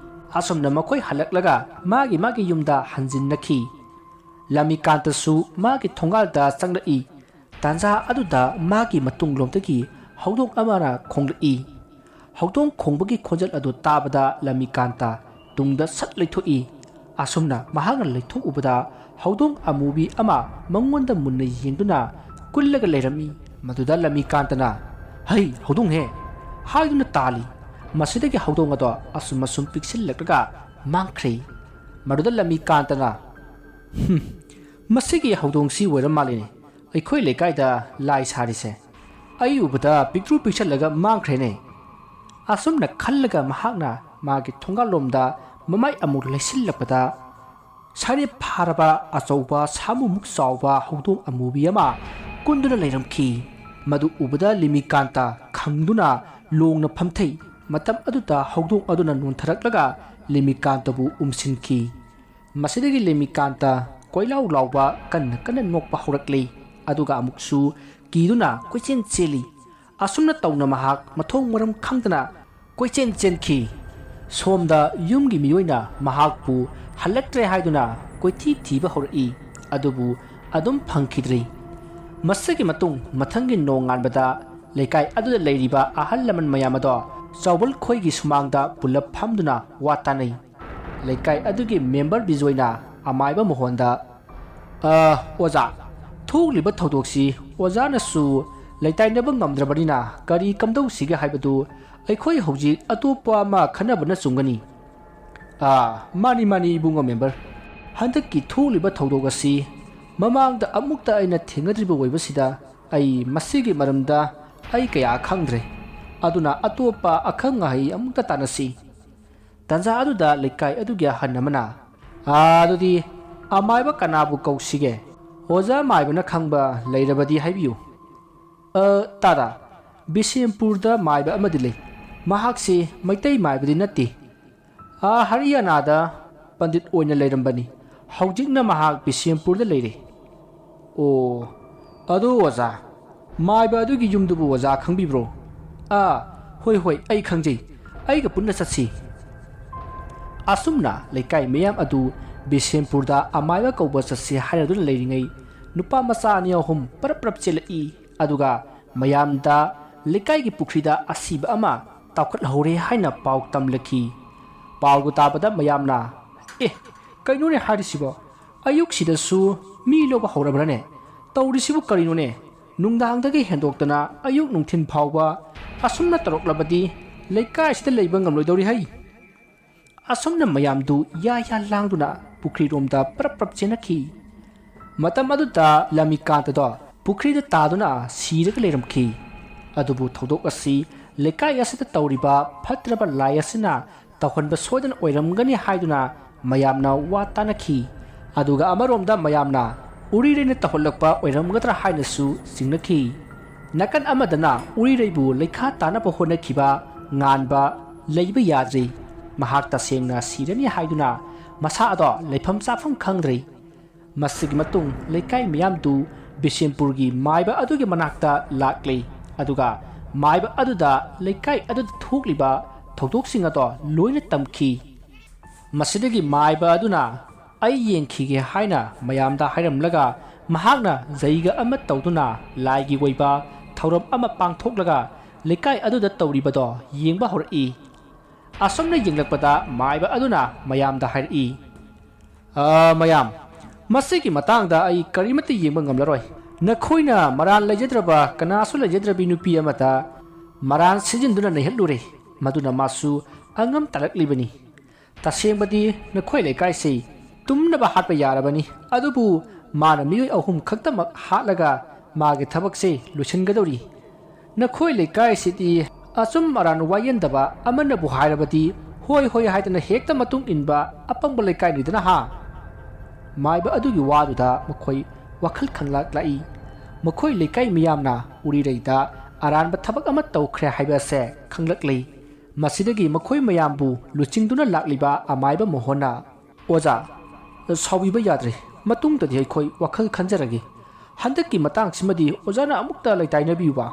ꯑꯁꯨꯝꯅ ꯃꯈꯣꯏ ꯍꯜꯂꯛꯂꯒ ꯃꯥꯒꯤ ꯃꯥꯒꯤ ꯌꯨꯝꯗ ꯍꯟꯖꯤꯟꯅꯈꯤ꯫ ꯂꯃꯤꯀꯥꯟꯇꯁꯨ ꯃꯥꯒꯤ ꯊꯣꯡꯒꯥꯜꯗ ꯆꯪꯂꯛꯏ꯫ ꯇꯥꯟꯖꯥ ꯑꯗꯨꯗ ꯃꯥꯒꯤ ꯃꯇꯨꯡꯂꯣꯝꯗꯒꯤ ꯍꯧꯗꯣꯡ ꯑꯃꯅ ꯈꯣꯡꯂꯛꯏ꯫ ꯍꯧꯗꯣꯡ ꯈꯣꯡꯕꯒꯤ ꯈꯣꯟꯖꯦꯜ ꯑꯗꯨ ꯇꯥꯕꯗ ꯂꯃꯤꯀꯥꯟꯇ ꯇꯨꯡꯗ ꯁꯠ ꯂꯩꯊꯣꯛꯏ꯫ ꯑꯁꯨꯝꯅ ꯃꯍꯥꯛꯅ ꯂꯩꯊꯣꯛꯎꯕꯗ ꯍꯧꯗꯣꯡ ꯑꯃꯨꯕꯤ ꯑꯃ ꯃꯉꯣꯟꯗ ꯃꯨꯟꯅ ꯌꯦꯡꯗꯨꯅ ꯀꯨꯜꯂꯒ ꯂꯩꯔꯝꯃꯤ꯫ ꯃꯗꯨꯗ ꯂꯃꯤꯀꯥꯟꯇꯅ, "ꯍꯩ, ꯍꯧꯗꯣꯡꯍꯦ!" ꯍꯥꯏꯗꯨꯅ ꯇꯥꯜꯂꯤ꯫ ꯃꯁꯤꯗꯒꯤ ꯍꯧꯗꯣꯡ ꯑꯗꯣ ꯑꯁꯨꯝ ꯑꯁꯨꯝ ꯄꯤꯛꯁꯤꯜꯂꯛꯂꯒ ꯃꯥꯡꯈ꯭ꯔꯦ꯫ ꯃꯗꯨꯗ ꯂꯃꯤꯀꯥꯟꯇꯅ, "ꯍꯨꯝ, ꯃꯁꯤꯒꯤ ꯍꯧꯗꯣꯡꯁꯤ ꯑꯣꯏꯔ ꯃꯥꯜꯂꯤꯅꯦ ꯑꯩꯈꯣꯏ ꯂꯩꯀꯥꯏꯗ ꯂꯥꯏ ꯁꯥꯔꯤꯁꯦ꯫ ꯑꯩ ꯎꯕꯗ ꯄꯤꯛꯇ꯭ꯔꯨ ꯄꯤꯛꯁꯜꯂꯒ ꯃꯥꯡꯈ꯭ꯔꯦꯅꯦ"꯫ ꯑꯁꯨꯝꯅ ꯈꯜꯂꯒ ꯃꯍꯥꯛꯅ ꯃꯥꯒꯤ ꯊꯣꯡꯒꯥꯜꯂꯣꯝꯗ ꯃꯃꯥꯏ ꯑꯃꯨꯛ ꯂꯩꯁꯤꯜꯂꯛꯄꯗ, ꯁꯔꯤꯞ ꯐꯥꯔꯕ ꯑꯆꯧꯕ ꯁꯥꯃꯨꯃꯨꯛ ꯆꯥꯎꯕ ꯍꯧꯗꯣꯡ ꯑꯃꯨꯕꯤ ꯑꯃ ꯀꯨꯟꯗꯨꯅ ꯂꯩꯔꯝꯈꯤ꯫ ꯃꯗꯨ ꯎꯕꯗ ꯂꯤꯃꯤꯀꯥꯟꯇ ꯈꯪꯗꯨꯅ ꯂꯣꯡꯅ ꯐꯝꯊꯩ꯫ ꯃꯇꯝ ꯑꯗꯨꯗ ꯍꯧꯗꯣꯡ ꯑꯗꯨꯅ ꯅꯣꯟꯊꯔꯛꯂꯒ ꯂꯤꯃꯤꯀꯥꯟꯇꯕꯨ ꯎꯝꯁꯤꯟꯈꯤ꯫ ꯃꯁꯤꯗꯒꯤ ꯂꯤꯃꯤꯀꯥꯟꯇ ꯀꯣꯏꯂꯥꯎ ꯂꯥꯎꯕ ꯀꯟꯅ ꯀꯟꯅ ꯅꯣꯛꯄ ꯍꯧꯔꯛꯂꯤ꯫ ꯑꯗꯨꯒ ꯑꯃꯨꯛꯁꯨ ꯀꯤꯗꯨꯅ ꯀꯣꯏꯆꯦꯟ ꯆꯦꯜꯂꯤ꯫ ꯑꯁꯨꯝꯅ ꯇꯧꯅ ꯃꯍꯥꯛ ꯃꯊꯣꯡ ꯃꯔꯝ ꯈꯪꯗꯅ ꯀꯣꯏꯆꯦꯟ ꯆꯦꯟꯈꯤ꯫ ꯁꯣꯝꯗ ꯌꯨꯝꯒꯤ ꯃꯤꯑꯣꯏꯅ ꯃꯍꯥꯛꯄꯨ ꯍꯜꯂꯛꯇ꯭ꯔꯦ ꯍꯥꯏꯗꯨꯅ ꯀꯣꯏꯊꯤ ꯊꯤꯕ ꯍꯧꯔꯛꯏ꯫ ꯑꯗꯨꯕꯨ ꯑꯗꯨꯝ ꯐꯪꯈꯤꯗ꯭ꯔꯤ꯫ ꯃꯁꯤꯒꯤ ꯃꯇꯨꯡ ꯃꯊꯪꯒꯤ ꯅꯣꯡꯉꯥꯟꯕꯗ ꯂꯩꯀꯥꯏ ꯑꯗꯨꯗ ꯂꯩꯔꯤꯕ ꯑꯍꯜ ꯂꯃꯟ ꯃꯌꯥꯝ ꯑꯗꯣ ꯆꯥꯎꯕꯜ ꯈꯣꯏꯒꯤ ꯁꯨꯃꯥꯡꯗ ꯄꯨꯂꯞ ꯐꯝꯗꯨꯅ ꯋꯥ ꯇꯥꯅꯩ꯫ ꯂꯩꯀꯥꯏ ꯑꯗꯨꯒꯤ ꯃꯦꯝꯕꯔ ꯕꯤꯖꯣꯏꯅ ꯑꯃꯥꯏꯕ ꯃꯣꯍꯣꯟꯗ, "ꯑ, ꯑꯣꯖꯥ, ꯊꯣꯛꯂꯤꯕ ꯊꯧꯗꯣꯛꯁꯤ ꯑꯣꯖꯥꯅꯁꯨ ꯂꯩꯇꯥꯏꯅꯕ ꯉꯝꯗ꯭ꯔꯕꯅꯤꯅ ꯀꯔꯤ ꯀꯝꯗꯧꯁꯤꯒꯦ ꯍꯥꯏꯕꯗꯨ ꯑꯩꯈꯣꯏ ꯍꯧꯖꯤꯛ ꯑꯇꯣꯞꯄ ꯑꯃ ꯈꯟꯅꯕꯅ ꯆꯨꯝꯒꯅꯤ"꯫ "ꯑ, ꯃꯥꯅꯤ, ꯃꯥꯅꯤ, ꯏꯕꯨꯡꯉꯣ ꯃꯦꯝꯕꯔ꯫ ꯍꯟꯗꯛꯀꯤ ꯊꯣꯛꯂꯤꯕ ꯊꯧꯗꯣꯛ ꯑꯁꯤ ꯃꯃꯥꯡꯗ ꯑꯃꯨꯛꯇ ꯑꯩꯅ ꯊꯦꯡꯅꯗ꯭ꯔꯤꯕ ꯑꯣꯏꯕꯁꯤꯗ ꯑꯩ ꯃꯁꯤꯒꯤ ꯃꯔꯝꯗ ꯑꯩ ꯀꯌꯥ ꯈꯪꯗ꯭ꯔꯦ꯫ ꯑꯗꯨꯅ ꯑꯇꯣꯞꯄ ꯑꯈꯪ ꯑꯍꯩ ꯑꯃꯨꯛꯇ ꯇꯥꯟꯅꯁꯤ꯫ ꯇꯥꯟꯖꯥ ꯑꯗꯨꯗ ꯂꯩꯀꯥꯏ ꯑꯗꯨꯒꯤ ꯑꯍꯜ ꯑꯃꯅ, "ꯑꯥ, ꯑꯗꯨꯗꯤ ꯑꯃꯥꯏꯕ ꯀꯅꯥꯕꯨ ꯀꯧꯁꯤꯒꯦ? ꯑꯣꯖꯥ ꯃꯥꯏꯕꯅ ꯈꯪꯕ ꯂꯩꯔꯕꯗꯤ ꯍꯥꯏꯕꯤꯌꯨ꯫" "ꯑ, ꯇꯥꯗ, ꯕꯤꯁꯦꯝꯄꯨꯔꯗ ꯃꯥꯏꯕ ꯑꯃꯗꯤ ꯂꯩ꯫ ꯃꯍꯥꯛꯁꯤ ꯃꯩꯇꯩ ꯃꯥꯏꯕꯗꯤ ꯅꯠꯇꯦ꯫ ꯑꯥ, ꯍꯔꯤꯌꯥꯅꯥꯗ ꯄꯟꯗꯤꯠ ꯑꯣꯏꯅ ꯂꯩꯔꯝꯕꯅꯤ꯫ ꯍꯧꯖꯤꯛꯅ ꯃꯍꯥꯛ ꯕꯤꯁꯦꯝꯄꯨꯔꯗ ꯂꯩꯔꯦ꯫" "ꯑꯣ, ꯑꯗꯨ ꯑꯣꯖꯥ, ꯃꯥꯏꯕ ꯑꯗꯨꯒꯤ ꯌꯨꯝꯗꯨꯕꯨ ꯑꯣꯖꯥ ꯈꯪꯕꯤꯕ꯭ꯔꯣ?" "ꯑꯥ, ꯍꯣꯏ, ꯍꯣꯏ, ꯑꯩ ꯈꯪꯖꯩ꯫ ꯑꯩꯒ ꯄꯨꯟꯅ ꯆꯠꯁꯤ꯫" ꯑꯁꯨꯝꯅ ꯂꯩꯀꯥꯏ ꯃꯤꯌꯥꯝ ꯑꯗꯨ ꯕꯤꯁꯦꯝꯄꯨꯔꯗ ꯑꯃꯥꯏꯕ ꯀꯧꯕ ꯆꯠꯁꯤ ꯍꯥꯏꯅꯗꯨꯅ ꯂꯩꯔꯤꯉꯩ, ꯅꯨꯄꯥ ꯃꯆꯥ ꯑꯅꯤ ꯑꯍꯨꯝ ꯄꯔꯞ ꯄꯔꯞ ꯆꯦꯜꯂꯛꯏ꯫ ꯑꯗꯨꯒ ꯃꯌꯥꯝꯗ ꯂꯩꯀꯥꯏꯒꯤ ꯄꯨꯈ꯭ꯔꯤꯗ ꯑꯁꯤꯕ ꯑꯃ ꯇꯥꯎꯈꯠꯍꯧꯔꯦ ꯍꯥꯏꯅ ꯄꯥꯎ ꯇꯝꯂꯛꯈꯤ꯫ ꯄꯥꯎꯗꯨ ꯇꯥꯕꯗ ꯃꯌꯥꯝꯅ, "ꯑꯦ, ꯀꯩꯅꯣꯅꯦ ꯍꯥꯏꯔꯤꯁꯤꯕꯣ? ꯑꯌꯨꯛꯁꯤꯗꯁꯨ ꯃꯤ ꯂꯧꯕ ꯍꯧꯔꯕ꯭ꯔꯅꯦ? ꯇꯧꯔꯤꯁꯤꯕꯨ ꯀꯔꯤꯅꯣꯅꯦ? ꯅꯨꯡꯗꯥꯡꯗꯒꯤ ꯍꯦꯟꯗꯣꯛꯇꯅ ꯑꯌꯨꯛ ꯅꯨꯡꯊꯤꯜ ꯐꯥꯎꯕ ꯑꯁꯨꯝꯅ ꯇꯧꯔꯛꯂꯕꯗꯤ ꯂꯩꯀꯥꯏꯁꯤꯗ ꯂꯩꯕ ꯉꯝꯂꯣꯏꯗꯧꯔꯤ ꯍꯩ!" ꯑꯁꯨꯝꯅ ꯃꯌꯥꯝꯗꯨ ꯌꯥ ꯌꯥ ꯂꯥꯡꯗꯨꯅ ꯄꯨꯈ꯭ꯔꯤꯔꯣꯝꯗ ꯄ꯭ꯔꯞ ꯄ꯭ꯔꯞ ꯆꯦꯟꯅꯈꯤ꯫ ꯃꯇꯝ ꯑꯗꯨꯗ ꯂꯝꯃꯤꯀꯥꯟꯇꯗꯣ ꯄꯨꯈ꯭ꯔꯤꯗ ꯇꯥꯗꯨꯅ ꯁꯤꯔꯒ ꯂꯩꯔꯝꯈꯤ꯫ ꯑꯗꯨꯕꯨ ꯊꯧꯗꯣꯛ ꯑꯁꯤ ꯂꯩꯀꯥꯏ ꯑꯁꯤꯗ ꯇꯧꯔꯤꯕ ꯐꯠꯇ꯭ꯔꯕ ꯂꯥꯏ ꯑꯁꯤꯅ ꯇꯧꯍꯟꯕ ꯁꯣꯏꯗꯅ ꯑꯣꯏꯔꯝꯒꯅꯤ ꯍꯥꯏꯗꯨꯅ ꯃꯌꯥꯝꯅ ꯋꯥ ꯇꯥꯅꯈꯤ꯫ ꯑꯗꯨꯒ ꯑꯃꯔꯣꯝꯗ ꯃꯌꯥꯝꯅ ꯎꯔꯤꯔꯩꯅ ꯇꯧꯍꯜꯂꯛꯄ ꯑꯣꯏꯔꯝꯒꯗ꯭ꯔꯥ ꯍꯥꯏꯅꯁꯨ ꯆꯤꯡꯅꯈꯤ꯫ ꯅꯥꯀꯟ ꯑꯃꯗꯅ ꯎꯔꯤꯔꯩꯕꯨ ꯂꯩꯈꯥ ꯇꯥꯅꯕ ꯍꯣꯠꯅꯈꯤꯕ ꯉꯥꯟꯕ ꯂꯩꯕ ꯌꯥꯗ꯭ꯔꯤ꯫ ꯃꯍꯥꯛ ꯇꯁꯦꯡꯅ ꯁꯤꯔꯅꯤ ꯍꯥꯏꯗꯨꯅ ꯃꯁꯥ ꯑꯗꯣ ꯂꯩꯐꯝ ꯆꯥꯐꯝ ꯈꯪꯗ꯭ꯔꯤ꯫ ꯃꯁꯤꯒꯤ ꯃꯇꯨꯡ ꯂꯩꯀꯥꯏ ꯃꯤꯌꯥꯝꯗꯨ ꯕꯤꯁꯦꯝꯄꯨꯔꯒꯤ ꯃꯥꯏꯕ ꯑꯗꯨꯒꯤ ꯃꯅꯥꯛꯇ ꯂꯥꯛꯂꯤ꯫ ꯑꯗꯨꯒ ꯃꯥꯏꯕ ꯑꯗꯨꯗ ꯂꯩꯀꯥꯏ ꯑꯗꯨꯗ ꯊꯣꯛꯂꯤꯕ ꯊꯧꯗꯣꯛꯁꯤꯡ ꯑꯗꯣ ꯂꯣꯏꯅ ꯇꯝꯈꯤ꯫ ꯃꯁꯤꯗꯒꯤ ꯃꯥꯏꯕ ꯑꯗꯨꯅ "ꯑꯩ ꯌꯦꯡꯈꯤꯒꯦ" ꯍꯥꯏꯅ ꯃꯌꯥꯝꯗ ꯍꯥꯏꯔꯝꯂꯒ, ꯃꯍꯥꯛꯅ ꯖꯩꯒ ꯑꯃ ꯇꯧꯗꯨꯅ ꯂꯥꯏꯒꯤ ꯑꯣꯏꯕ ꯊꯧꯔꯝ ꯑꯃ ꯄꯥꯡꯊꯣꯛꯂꯒ ꯂꯩꯀꯥꯏ ꯑꯗꯨꯗ ꯇꯧꯔꯤꯕꯗꯣ ꯌꯦꯡꯕ ꯍꯧꯔꯛꯏ꯫ ꯑꯁꯨꯝꯅ ꯌꯦꯡꯂꯛꯄꯗ ꯃꯥꯏꯕ ꯑꯗꯨꯅ ꯃꯌꯥꯝꯗ ꯍꯥꯏꯔꯛꯏ, "ꯑ, ꯃꯌꯥꯝ, ꯃꯁꯤꯒꯤ ꯃꯇꯥꯡꯗ ꯑꯩ ꯀꯔꯤꯃꯠꯇ ꯌꯦꯡꯕ ꯉꯝꯂꯔꯣꯏ꯫ ꯅꯈꯣꯏꯅ ꯃꯔꯥꯜ ꯂꯩꯖꯗ꯭ꯔꯕ, ꯀꯅꯥꯁꯨ ꯂꯩꯖꯗ꯭ꯔꯕꯤ ꯅꯨꯄꯤ ꯑꯃꯗ ꯃꯔꯥꯜ ꯁꯤꯖꯤꯟꯗꯨꯅ ꯅꯩꯍꯠꯂꯨꯔꯦ꯫ ꯃꯗꯨꯅ ꯃꯥꯁꯨ ꯑꯉꯝ ꯇꯥꯔꯛꯂꯤꯕꯅꯤ꯫ ꯇꯁꯦꯡꯕꯗꯤ ꯅꯈꯣꯏ ꯂꯩꯀꯥꯏꯁꯤ ꯇꯨꯝꯅꯕ ꯍꯥꯠꯄ ꯌꯥꯔꯕꯅꯤ, ꯑꯗꯨꯕꯨ ꯃꯥꯅ ꯃꯤꯑꯣꯏ ꯑꯍꯨꯝ ꯈꯛꯇꯃꯛ ꯍꯥꯠꯂꯒ ꯃꯥꯒꯤ ꯊꯕꯛꯁꯦ ꯂꯣꯏꯁꯤꯟꯒꯗꯧꯔꯤ꯫ ꯅꯈꯣꯏ ꯂꯩꯀꯥꯏꯁꯤꯗꯤ ꯑꯆꯨꯝ ꯑꯔꯥꯟ ꯋꯥꯌꯦꯟꯗꯕ ꯑꯃꯅꯕꯨ ꯍꯥꯏꯔꯕꯗꯤ ꯍꯣꯏ ꯍꯣꯏ ꯍꯥꯏꯗꯅ ꯍꯦꯛꯇ ꯃꯇꯨꯡ ꯏꯟꯕ ꯑꯄꯪꯕ ꯂꯩꯀꯥꯏꯅꯤꯗꯅ ꯍꯥ? ꯃꯥꯏꯕ ꯑꯗꯨꯒꯤ ꯋꯥꯗꯨꯗ ꯃꯈꯣꯏ ꯋꯥꯈꯜ ꯈꯪꯂꯛꯂꯛꯏ꯫ ꯃꯈꯣꯏ ꯂꯩꯀꯥꯏ ꯃꯤꯌꯥꯝꯅ ꯎꯔꯤꯔꯩꯗ ꯑꯔꯥꯟꯕ ꯊꯕꯛ ꯑꯃ ꯇꯧꯈ꯭ꯔꯦ ꯍꯥꯏꯕ ꯑꯁꯦ ꯈꯪꯂꯛꯂꯤ꯫ ꯃꯁꯤꯗꯒꯤ ꯃꯈꯣꯏ ꯃꯌꯥꯝꯕꯨ ꯂꯨꯆꯤꯡꯗꯨꯅ ꯂꯥꯛꯂꯤꯕ ꯑꯃꯥꯏꯕ ꯃꯣꯍꯣꯟꯅ, "ꯑꯣꯖꯥ, ꯁꯥꯎꯕꯤꯕ ꯌꯥꯗ꯭ꯔꯦ꯫ ꯃꯇꯨꯡꯗꯗꯤ ꯑꯩꯈꯣꯏ ꯋꯥꯈꯜ ꯈꯟꯖꯔꯒꯦ꯫ ꯍꯟꯗꯛꯀꯤ ꯃꯇꯥꯡꯁꯤꯃꯗꯤ ꯑꯣꯖꯥꯅ ꯑꯃꯨꯛꯇ ꯂꯩꯇꯥꯏꯅꯕꯤꯌꯨꯕ꯫"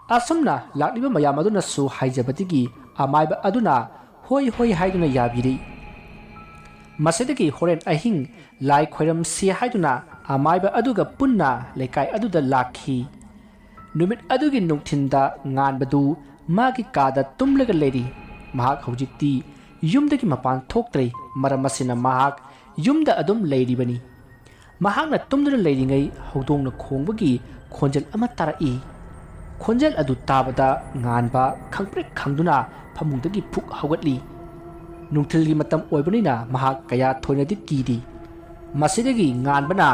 ꯑꯁꯨꯝꯅ ꯂꯥꯛꯂꯤꯕ ꯃꯌꯥꯝ ꯑꯗꯨꯅꯁꯨ ꯍꯥꯏꯖꯕꯗꯒꯤ ꯑꯃꯥꯏꯕ ꯑꯗꯨꯅ ꯍꯣꯏ ꯍꯣꯏ ꯍꯥꯏꯗꯨꯅ ꯌꯥꯕꯤꯔꯤ꯫ ꯃꯁꯤꯗꯒꯤ ꯍꯣꯔꯦꯟ ꯑꯍꯤꯡ ꯂꯥꯏ ꯈꯣꯏꯔꯝꯁꯤ ꯍꯥꯏꯗꯨꯅ ꯑꯃꯥꯏꯕ ꯑꯗꯨꯒ ꯄꯨꯟꯅ ꯂꯩꯀꯥꯏ ꯑꯗꯨꯗ ꯂꯥꯛꯈꯤ꯫ ꯅꯨꯃꯤꯠ ꯑꯗꯨꯒꯤ ꯅꯨꯡꯊꯤꯟꯗ ꯉꯥꯟꯕꯗꯨ ꯃꯥꯒꯤ ꯀꯥꯗ ꯇꯨꯝꯂꯒ ꯂꯩꯔꯤ꯫ ꯃꯍꯥꯛ ꯍꯧꯖꯤꯛꯇꯤ ꯌꯨꯝꯗꯒꯤ ꯃꯄꯥꯟ ꯊꯣꯛꯇ꯭ꯔꯦ꯫ ꯃꯔꯝ ꯑꯁꯤꯅ ꯃꯍꯥꯛ ꯌꯨꯝꯗ ꯑꯗꯨꯝ ꯂꯩꯔꯤꯕꯅꯤ꯫ ꯃꯍꯥꯛꯅ ꯇꯨꯝꯗꯨꯅ ꯂꯩꯔꯤꯉꯩ ꯍꯧꯗꯣꯡꯅ ꯈꯣꯡꯕꯒꯤ ꯈꯣꯟꯖꯦꯜ ꯑꯃ ꯇꯥꯔꯛꯏ꯫ ꯈꯣꯟꯖꯦꯜ ꯑꯗꯨ ꯇꯥꯕꯗ ꯉꯥꯟꯕ ꯈꯪꯄ꯭ꯔꯦꯛ ꯈꯪꯗꯨꯅ ꯐꯃꯨꯡꯗꯒꯤ ꯐꯨꯛ ꯍꯧꯒꯠꯂꯤ꯫ ꯅꯨꯡꯊꯤꯜꯒꯤ ꯃꯇꯝ ꯑꯣꯏꯕꯅꯤꯅ ꯃꯍꯥꯛ ꯀꯌꯥ ꯊꯣꯏꯅꯗꯤ ꯀꯤꯗꯦ꯫ ꯃꯁꯤꯗꯒꯤ ꯉꯥꯟꯕꯅ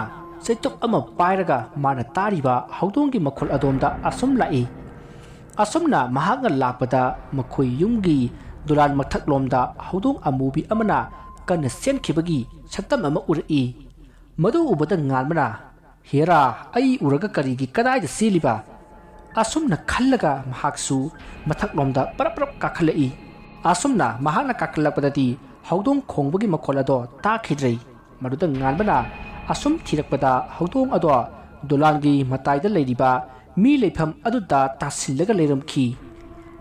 ꯆꯩꯇꯨꯞ ꯑꯃ ꯄꯥꯏꯔꯒ ꯃꯥꯅ ꯇꯥꯔꯤꯕ ꯍꯧꯗꯣꯡꯒꯤ ꯃꯈꯣꯜ ꯑꯗꯣꯝꯗ ꯑꯁꯨꯝ ꯂꯥꯛꯏ꯫ ꯑꯁꯨꯝꯅ ꯃꯍꯥꯛꯅ ꯂꯥꯛꯄꯗ ꯃꯈꯣꯏ ꯌꯨꯝꯒꯤ ꯗꯣꯂꯥꯟ ꯃꯊꯛꯂꯣꯝꯗ ꯍꯧꯗꯣꯡ ꯑꯃꯨꯕꯤ ꯑꯃꯅ ꯀꯟꯅ ꯆꯦꯟꯈꯤꯕꯒꯤ ꯁꯛꯇꯝ ꯑꯃ ꯎꯔꯛꯏ꯫ ꯃꯗꯨ ꯎꯕꯗ ꯉꯥꯟꯕꯅ, "ꯍꯦꯔꯥ, ꯑꯩ ꯎꯔꯒ ꯀꯔꯤꯒꯤ ꯀꯗꯥꯏꯗ ꯆꯦꯜꯂꯤꯕ?" ꯑꯁꯨꯝꯅ ꯈꯜꯂꯒ ꯃꯍꯥꯛꯁꯨ ꯃꯊꯛꯂꯣꯝꯗ ꯄꯔꯞ ꯄꯔꯞ ꯀꯥꯈꯠꯂꯛꯏ꯫ ꯑꯁꯨꯝꯅ ꯃꯍꯥꯛꯅ ꯀꯥꯈꯠꯂꯛꯄꯗꯗꯤ ꯍꯧꯗꯣꯡ ꯈꯣꯡꯕꯒꯤ ꯃꯈꯣꯜ ꯑꯗꯣ ꯇꯥꯈꯤꯗ꯭ꯔꯦ꯫ ꯃꯗꯨꯗ ꯉꯥꯟꯕꯅ ꯑꯁꯨꯝ ꯊꯤꯔꯛꯄꯗ ꯍꯧꯗꯣꯡ ꯑꯗꯣ ꯗꯣꯂꯥꯟꯒꯤ ꯃꯇꯥꯏꯗ ꯂꯩꯔꯤꯕ ꯃꯤ ꯂꯩꯐꯝ ꯑꯗꯨꯗ ꯇꯥꯁꯤꯜꯂꯒ ꯂꯩꯔꯝꯈꯤ꯫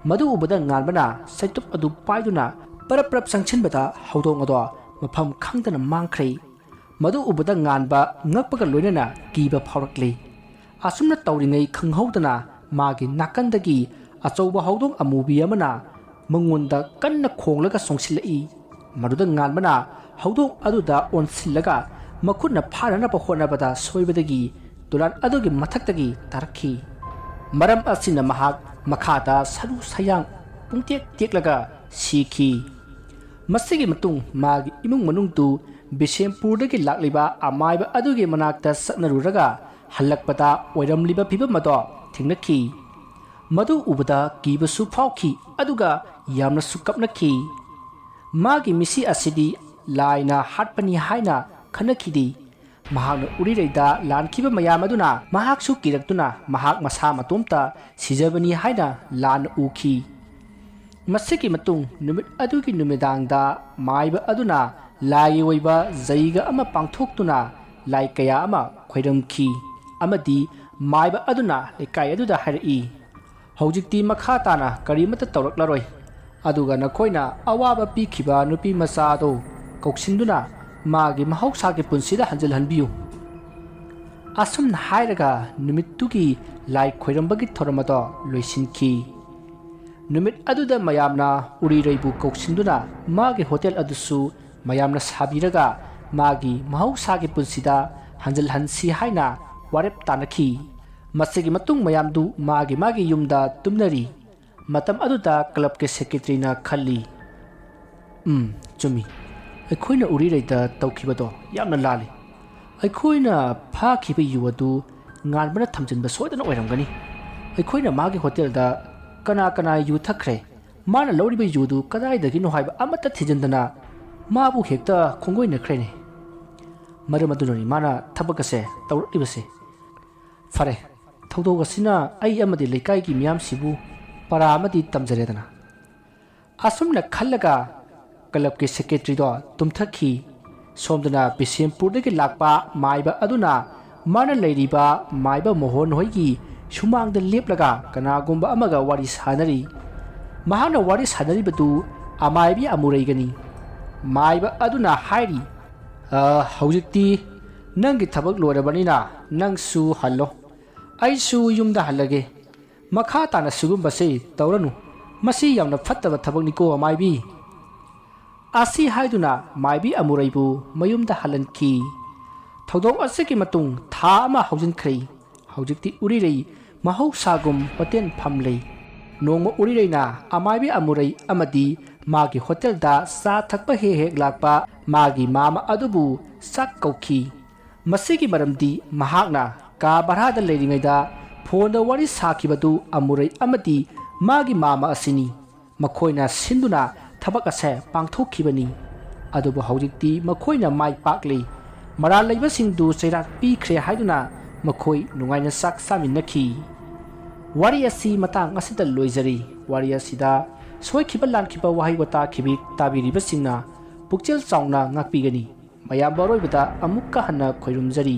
ꯃꯗꯨ ꯎꯕꯗ ꯉꯥꯟꯕꯅ ꯆꯩꯇꯨꯞ ꯑꯗꯨ ꯄꯥꯏꯗꯨꯅ ꯄꯔꯞ ꯄꯔꯞ ꯆꯪꯁꯤꯟꯕꯗ ꯍꯧꯗꯣꯡ ꯑꯗꯣ ꯃꯐꯝ ꯈꯪꯗꯅ ꯃꯥꯡꯈ꯭ꯔꯦ꯫ ꯃꯗꯨ ꯎꯕꯗ ꯉꯥꯟꯕ ꯉꯛꯄꯒ ꯂꯣꯏꯅꯅ ꯀꯤꯕ ꯐꯥꯎꯔꯛꯂꯦ꯫ ꯑꯁꯨꯝꯅ ꯇꯧꯔꯤꯉꯩ ꯈꯪꯍꯧꯗꯅ ꯃꯥꯒꯤ ꯅꯥꯀꯟꯗꯒꯤ ꯑꯆꯧꯕ ꯍꯧꯗꯣꯡ ꯑꯃꯨꯕꯤ ꯑꯃꯅ ꯃꯉꯣꯟꯗ ꯀꯟꯅ ꯈꯣꯡꯂꯒ ꯆꯣꯡꯁꯤꯜꯂꯛꯏ꯫ ꯃꯗꯨꯗ ꯉꯥꯟꯕꯅ ꯍꯧꯗꯣꯡ ꯑꯗꯨꯗ ꯑꯣꯟꯁꯤꯜꯂꯒ ꯃꯈꯨꯠꯅ ꯐꯥꯅꯅꯕ ꯍꯣꯠꯅꯕꯗ ꯁꯣꯏꯕꯗꯒꯤ ꯗꯣꯂꯥꯟ ꯑꯗꯨꯒꯤ ꯃꯊꯛꯇꯒꯤ ꯇꯥꯔꯛꯈꯤ꯫ ꯃꯔꯝ ꯑꯁꯤꯅ ꯃꯍꯥꯛ ꯃꯈꯥꯗ ꯁꯔꯨ ꯁꯌꯥꯡ ꯄꯨꯡꯇꯦꯛ ꯇꯦꯛꯂꯒ ꯁꯤꯈꯤ꯫ ꯃꯁꯤꯒꯤ ꯃꯇꯨꯡ ꯃꯥꯒꯤ ꯏꯃꯨꯡ ꯃꯅꯨꯡꯗꯨ ꯕꯤꯁꯦꯝꯄꯨꯔꯗꯒꯤ ꯂꯥꯛꯂꯤꯕ ꯑꯃꯥꯏꯕ ꯑꯗꯨꯒꯤ ꯃꯅꯥꯛꯇ ꯆꯠꯅꯔꯨꯔꯒ ꯍꯜꯂꯛꯄꯗ ꯑꯣꯏꯔꯝꯂꯤꯕ ꯐꯤꯕꯝ ꯑꯗꯣ ꯊꯦꯡꯅꯈꯤ꯫ ꯃꯗꯨ ꯎꯕꯗ ꯀꯤꯕꯁꯨ ꯐꯥꯎꯈꯤ, ꯑꯗꯨꯒ ꯌꯥꯝꯅꯁꯨ ꯀꯞꯅꯈꯤ꯫ ꯃꯥꯒꯤ ꯃꯤꯠꯁꯤ ꯑꯁꯤꯗꯤ ꯂꯥꯏꯅ ꯍꯥꯠꯄꯅꯤ ꯍꯥꯏꯅ ꯈꯟꯅꯈꯤꯗꯦ꯫ ꯃꯍꯥꯛꯅ ꯎꯔꯤꯔꯩꯗ ꯂꯥꯟꯈꯤꯕ ꯃꯌꯥꯝ ꯑꯗꯨꯅ ꯃꯍꯥꯛꯁꯨ ꯀꯤꯔꯛꯇꯨꯅ ꯃꯍꯥꯛ ꯃꯁꯥ ꯃꯇꯣꯝꯇ ꯁꯤꯖꯕꯅꯤ ꯍꯥꯏꯅ ꯂꯥꯟꯅ ꯎꯈꯤ꯫ ꯃꯁꯤꯒꯤ ꯃꯇꯨꯡ ꯅꯨꯃꯤꯠ ꯑꯗꯨꯒꯤ ꯅꯨꯃꯤꯗꯥꯡꯗ ꯃꯥꯏꯕ ꯑꯗꯨꯅ ꯂꯥꯏꯒꯤ ꯑꯣꯏꯕ ꯖꯩꯒ ꯑꯃ ꯄꯥꯡꯊꯣꯛꯇꯨꯅ ꯂꯥꯏ ꯀꯌꯥ ꯑꯃ ꯈꯣꯏꯔꯝꯈꯤ, ꯑꯃꯗꯤ ꯃꯥꯏꯕ ꯑꯗꯨꯅ ꯂꯩꯀꯥꯏ ꯑꯗꯨꯗ ꯍꯥꯏꯔꯛꯏ, "ꯍꯧꯖꯤꯛꯇꯤ ꯃꯈꯥ ꯇꯥꯅ ꯀꯔꯤꯃꯠꯇ ꯇꯧꯔꯛꯂꯔꯣꯏ꯫ ꯑꯗꯨꯒ ꯅꯈꯣꯏꯅ ꯑꯋꯥꯕ ꯄꯤꯈꯤꯕ ꯅꯨꯄꯤ ꯃꯆꯥ ꯑꯗꯨ ꯀꯧꯁꯤꯟꯗꯨꯅ ꯃꯥꯒꯤ ꯃꯍꯧꯁꯥꯒꯤ ꯄꯨꯟꯁꯤꯗ ꯍꯟꯖꯤꯜꯍꯟꯕꯤꯌꯨ꯫" ꯑꯁꯨꯝꯅ ꯍꯥꯏꯔꯒ ꯅꯨꯃꯤꯠꯇꯨꯒꯤ ꯂꯥꯏ ꯈꯣꯏꯔꯝꯕꯒꯤ ꯊꯧꯔꯝ ꯑꯗꯣ ꯂꯣꯏꯁꯤꯟꯈꯤ꯫ ꯅꯨꯃꯤꯠ ꯑꯗꯨꯗ ꯃꯌꯥꯝꯅ ꯎꯔꯤꯔꯩꯕꯨ ꯀꯧꯁꯤꯟꯗꯨꯅ ꯃꯥꯒꯤ ꯍꯣꯇꯦꯜ ꯑꯗꯨꯁꯨ ꯃꯌꯥꯝꯅ ꯁꯥꯕꯤꯔꯒ ꯃꯥꯒꯤ ꯃꯍꯧꯁꯥꯒꯤ ꯄꯨꯟꯁꯤꯗ ꯍꯟꯖꯤꯜꯍꯟꯁꯤ ꯍꯥꯏꯅ ꯋꯥꯔꯦꯞ ꯇꯥꯅꯈꯤ꯫ ꯃꯁꯤꯒꯤ ꯃꯇꯨꯡ ꯃꯌꯥꯝꯗꯨ ꯃꯥꯒꯤ ꯃꯥꯒꯤ ꯌꯨꯝꯗ ꯇꯨꯝꯅꯔꯤ꯫ ꯃꯇꯝ ꯑꯗꯨꯗ ꯀ꯭ꯂꯕꯀꯤ ꯁꯦꯀ꯭ꯔꯦꯇꯔꯤꯅ ꯈꯜꯂꯤ, "ꯎꯝ, ꯆꯨꯝꯃꯤ꯫ ꯑꯩꯈꯣꯏꯅ ꯎꯔꯤꯔꯩꯗ ꯇꯧꯈꯤꯕꯗꯣ ꯌꯥꯝꯅ ꯂꯥꯜꯂꯤ꯫ ꯑꯩꯈꯣꯏꯅ ꯐꯥꯈꯤꯕ ꯌꯨ ꯑꯗꯨ ꯉꯥꯟꯕꯅ ꯊꯝꯖꯤꯟꯕ ꯁꯣꯏꯗꯅ ꯑꯣꯏꯔꯝꯒꯅꯤ꯫ ꯑꯩꯈꯣꯏꯅ ꯃꯥꯒꯤ ꯍꯣꯇꯦꯜꯗ ꯀꯅꯥ ꯀꯅꯥ ꯌꯨ ꯊꯛꯈ꯭ꯔꯦ, ꯃꯥꯅ ꯂꯧꯔꯤꯕ ꯌꯨꯗꯨ ꯀꯗꯥꯏꯗꯒꯤꯅꯣ ꯍꯥꯏꯕ ꯑꯃꯠꯇ ꯊꯤꯖꯤꯟꯗꯅ ꯃꯥꯕꯨ ꯍꯦꯛꯇ ꯈꯣꯡꯒꯣꯏꯅꯈ꯭ꯔꯦꯅꯦ꯫ ꯃꯔꯝ ꯑꯗꯨꯅꯅꯤ ꯃꯥꯅ ꯊꯕꯛ ꯑꯁꯦ ꯇꯧꯔꯛꯂꯤꯕꯁꯦ꯫ ꯐꯔꯦ, ꯊꯧꯗꯣꯛ ꯑꯁꯤꯅ ꯑꯩ ꯑꯃꯗꯤ ꯂꯩꯀꯥꯏꯒꯤ ꯃꯤꯌꯥꯝꯁꯤꯕꯨ ꯄꯔꯥ ꯑꯃꯗꯤ ꯇꯝꯖꯔꯦꯗꯅ꯫" ꯑꯁꯨꯝꯅ ꯈꯜꯂꯒ ꯀ꯭ꯂꯕꯀꯤ ꯁꯦꯀ꯭ꯔꯦꯇꯔꯤꯗꯣ ꯇꯨꯝꯊꯈꯤ꯫ ꯁꯣꯝꯗꯅ ꯕꯤꯁꯦꯝꯄꯨꯔꯗꯒꯤ ꯂꯥꯛꯄ ꯃꯥꯏꯕ ꯑꯗꯨꯅ ꯃꯥꯅ ꯂꯩꯔꯤꯕ ꯃꯥꯏꯕ ꯃꯣꯍꯣꯟ ꯍꯣꯏꯒꯤ ꯁꯨꯃꯥꯡꯗ ꯂꯦꯞꯂꯒ ꯀꯅꯥꯒꯨꯝꯕ ꯑꯃꯒ ꯋꯥꯔꯤ ꯁꯥꯟꯅꯔꯤ꯫ ꯃꯍꯥꯛꯅ ꯋꯥꯔꯤ ꯁꯥꯟꯅꯔꯤꯕꯗꯨ ꯑꯃꯥꯏꯕꯤ ꯑꯃꯨꯔꯩꯒꯅꯤ꯫ ꯃꯥꯏꯕ ꯑꯗꯨꯅ ꯍꯥꯏꯔꯤ, "ꯑ, ꯍꯧꯖꯤꯛꯇꯤ ꯅꯪꯒꯤ ꯊꯕꯛ ꯂꯣꯏꯔꯕꯅꯤꯅ ꯅꯪꯁꯨ ꯍꯜꯂꯣ꯫ ꯑꯩꯁꯨ ꯌꯨꯝꯗ ꯍꯜꯂꯒꯦ꯫ ꯃꯈꯥ ꯇꯥꯅ ꯁꯤꯒꯨꯝꯕꯁꯤ ꯇꯧꯔꯅꯨ꯫ ꯃꯁꯤ ꯌꯥꯝꯅ ꯐꯠꯇꯕ ꯊꯕꯛꯅꯤꯀꯣ, ꯑꯃꯥꯏꯕꯤ꯫" ꯑꯁꯤ ꯍꯥꯏꯗꯨꯅ ꯃꯥꯏꯕꯤ ꯑꯃꯨꯔꯩꯕꯨ ꯃꯌꯨꯝꯗ ꯍꯜꯍꯟꯈꯤ꯫ ꯊꯧꯗꯣꯛ ꯑꯁꯤꯒꯤ ꯃꯇꯨꯡ ꯊꯥ ꯑꯃ ꯍꯧꯖꯤꯟꯈ꯭ꯔꯦ꯫ ꯍꯧꯖꯤꯛꯇꯤ ꯎꯔꯤꯔꯩ ꯃꯍꯧꯁꯥꯒꯨꯝ ꯍꯣꯇꯦꯜ ꯐꯝꯂꯦ꯫ ꯅꯣꯡꯃ ꯎꯔꯤꯔꯩꯅ ꯑꯃꯥꯏꯕꯤ ꯑꯃꯨꯔꯩ ꯑꯃꯗꯤ ꯃꯥꯒꯤ ꯍꯣꯇꯦꯜꯗ ꯆꯥ ꯊꯛꯄ ꯍꯦꯛ ꯍꯦꯛ ꯂꯥꯛꯄ ꯃꯥꯒꯤ ꯃꯥꯃ ꯑꯗꯨꯕꯨ ꯆꯥꯛ ꯀꯧꯈꯤ꯫ ꯃꯁꯤꯒꯤ ꯃꯔꯝꯗꯤ ꯃꯍꯥꯛꯅ ꯀꯥ ꯚꯔꯥꯗ ꯂꯩꯔꯤꯉꯩꯗ ꯐꯣꯟꯗ ꯋꯥꯔꯤ ꯁꯥꯈꯤꯕꯗꯨ ꯑꯃꯨꯔꯩ ꯑꯃꯗꯤ ꯃꯥꯒꯤ ꯃꯥꯃ ꯑꯁꯤꯅꯤ꯫ ꯃꯈꯣꯏꯅ ꯁꯤꯟꯗꯨꯅ ꯊꯕꯛ ꯑꯁꯦ ꯄꯥꯡꯊꯣꯛꯈꯤꯕꯅꯤ꯫ ꯑꯗꯨꯕꯨ ꯍꯧꯖꯤꯛꯇꯤ ꯃꯈꯣꯏꯅ ꯃꯥꯏ ꯄꯥꯛꯂꯤ꯫ ꯃꯔꯥꯜ ꯂꯩꯕꯁꯤꯡꯗꯨ ꯆꯩꯔꯥꯛ ꯄꯤꯈ꯭ꯔꯦ ꯍꯥꯏꯗꯨꯅ ꯃꯈꯣꯏ ꯅꯨꯡꯉꯥꯏꯅ ꯆꯥꯛ ꯆꯥꯃꯤꯟꯅꯈꯤ꯫ ꯋꯥꯔꯤ ꯑꯁꯤ ꯃꯇꯥꯡ ꯑꯁꯤꯗ ꯂꯣꯏꯖꯔꯤ꯫ ꯋꯥꯔꯤ ꯑꯁꯤꯗ ꯁꯣꯏꯈꯤꯕ ꯂꯥꯟꯈꯤꯕ ꯋꯥꯍꯩ ꯋꯥꯇꯥ ꯈꯤꯕꯤꯛ ꯇꯥꯕꯤꯔꯤꯕꯁꯤꯡꯅ ꯄꯨꯛꯆꯦꯜ ꯆꯥꯎꯅ ꯉꯥꯛꯄꯤꯒꯅꯤ꯫ ꯃꯌꯥꯝꯕ ꯑꯔꯣꯏꯕꯗ ꯑꯃꯨꯛꯀ ꯍꯟꯅ ꯈꯣꯏꯔꯨꯝꯖꯔꯤ꯫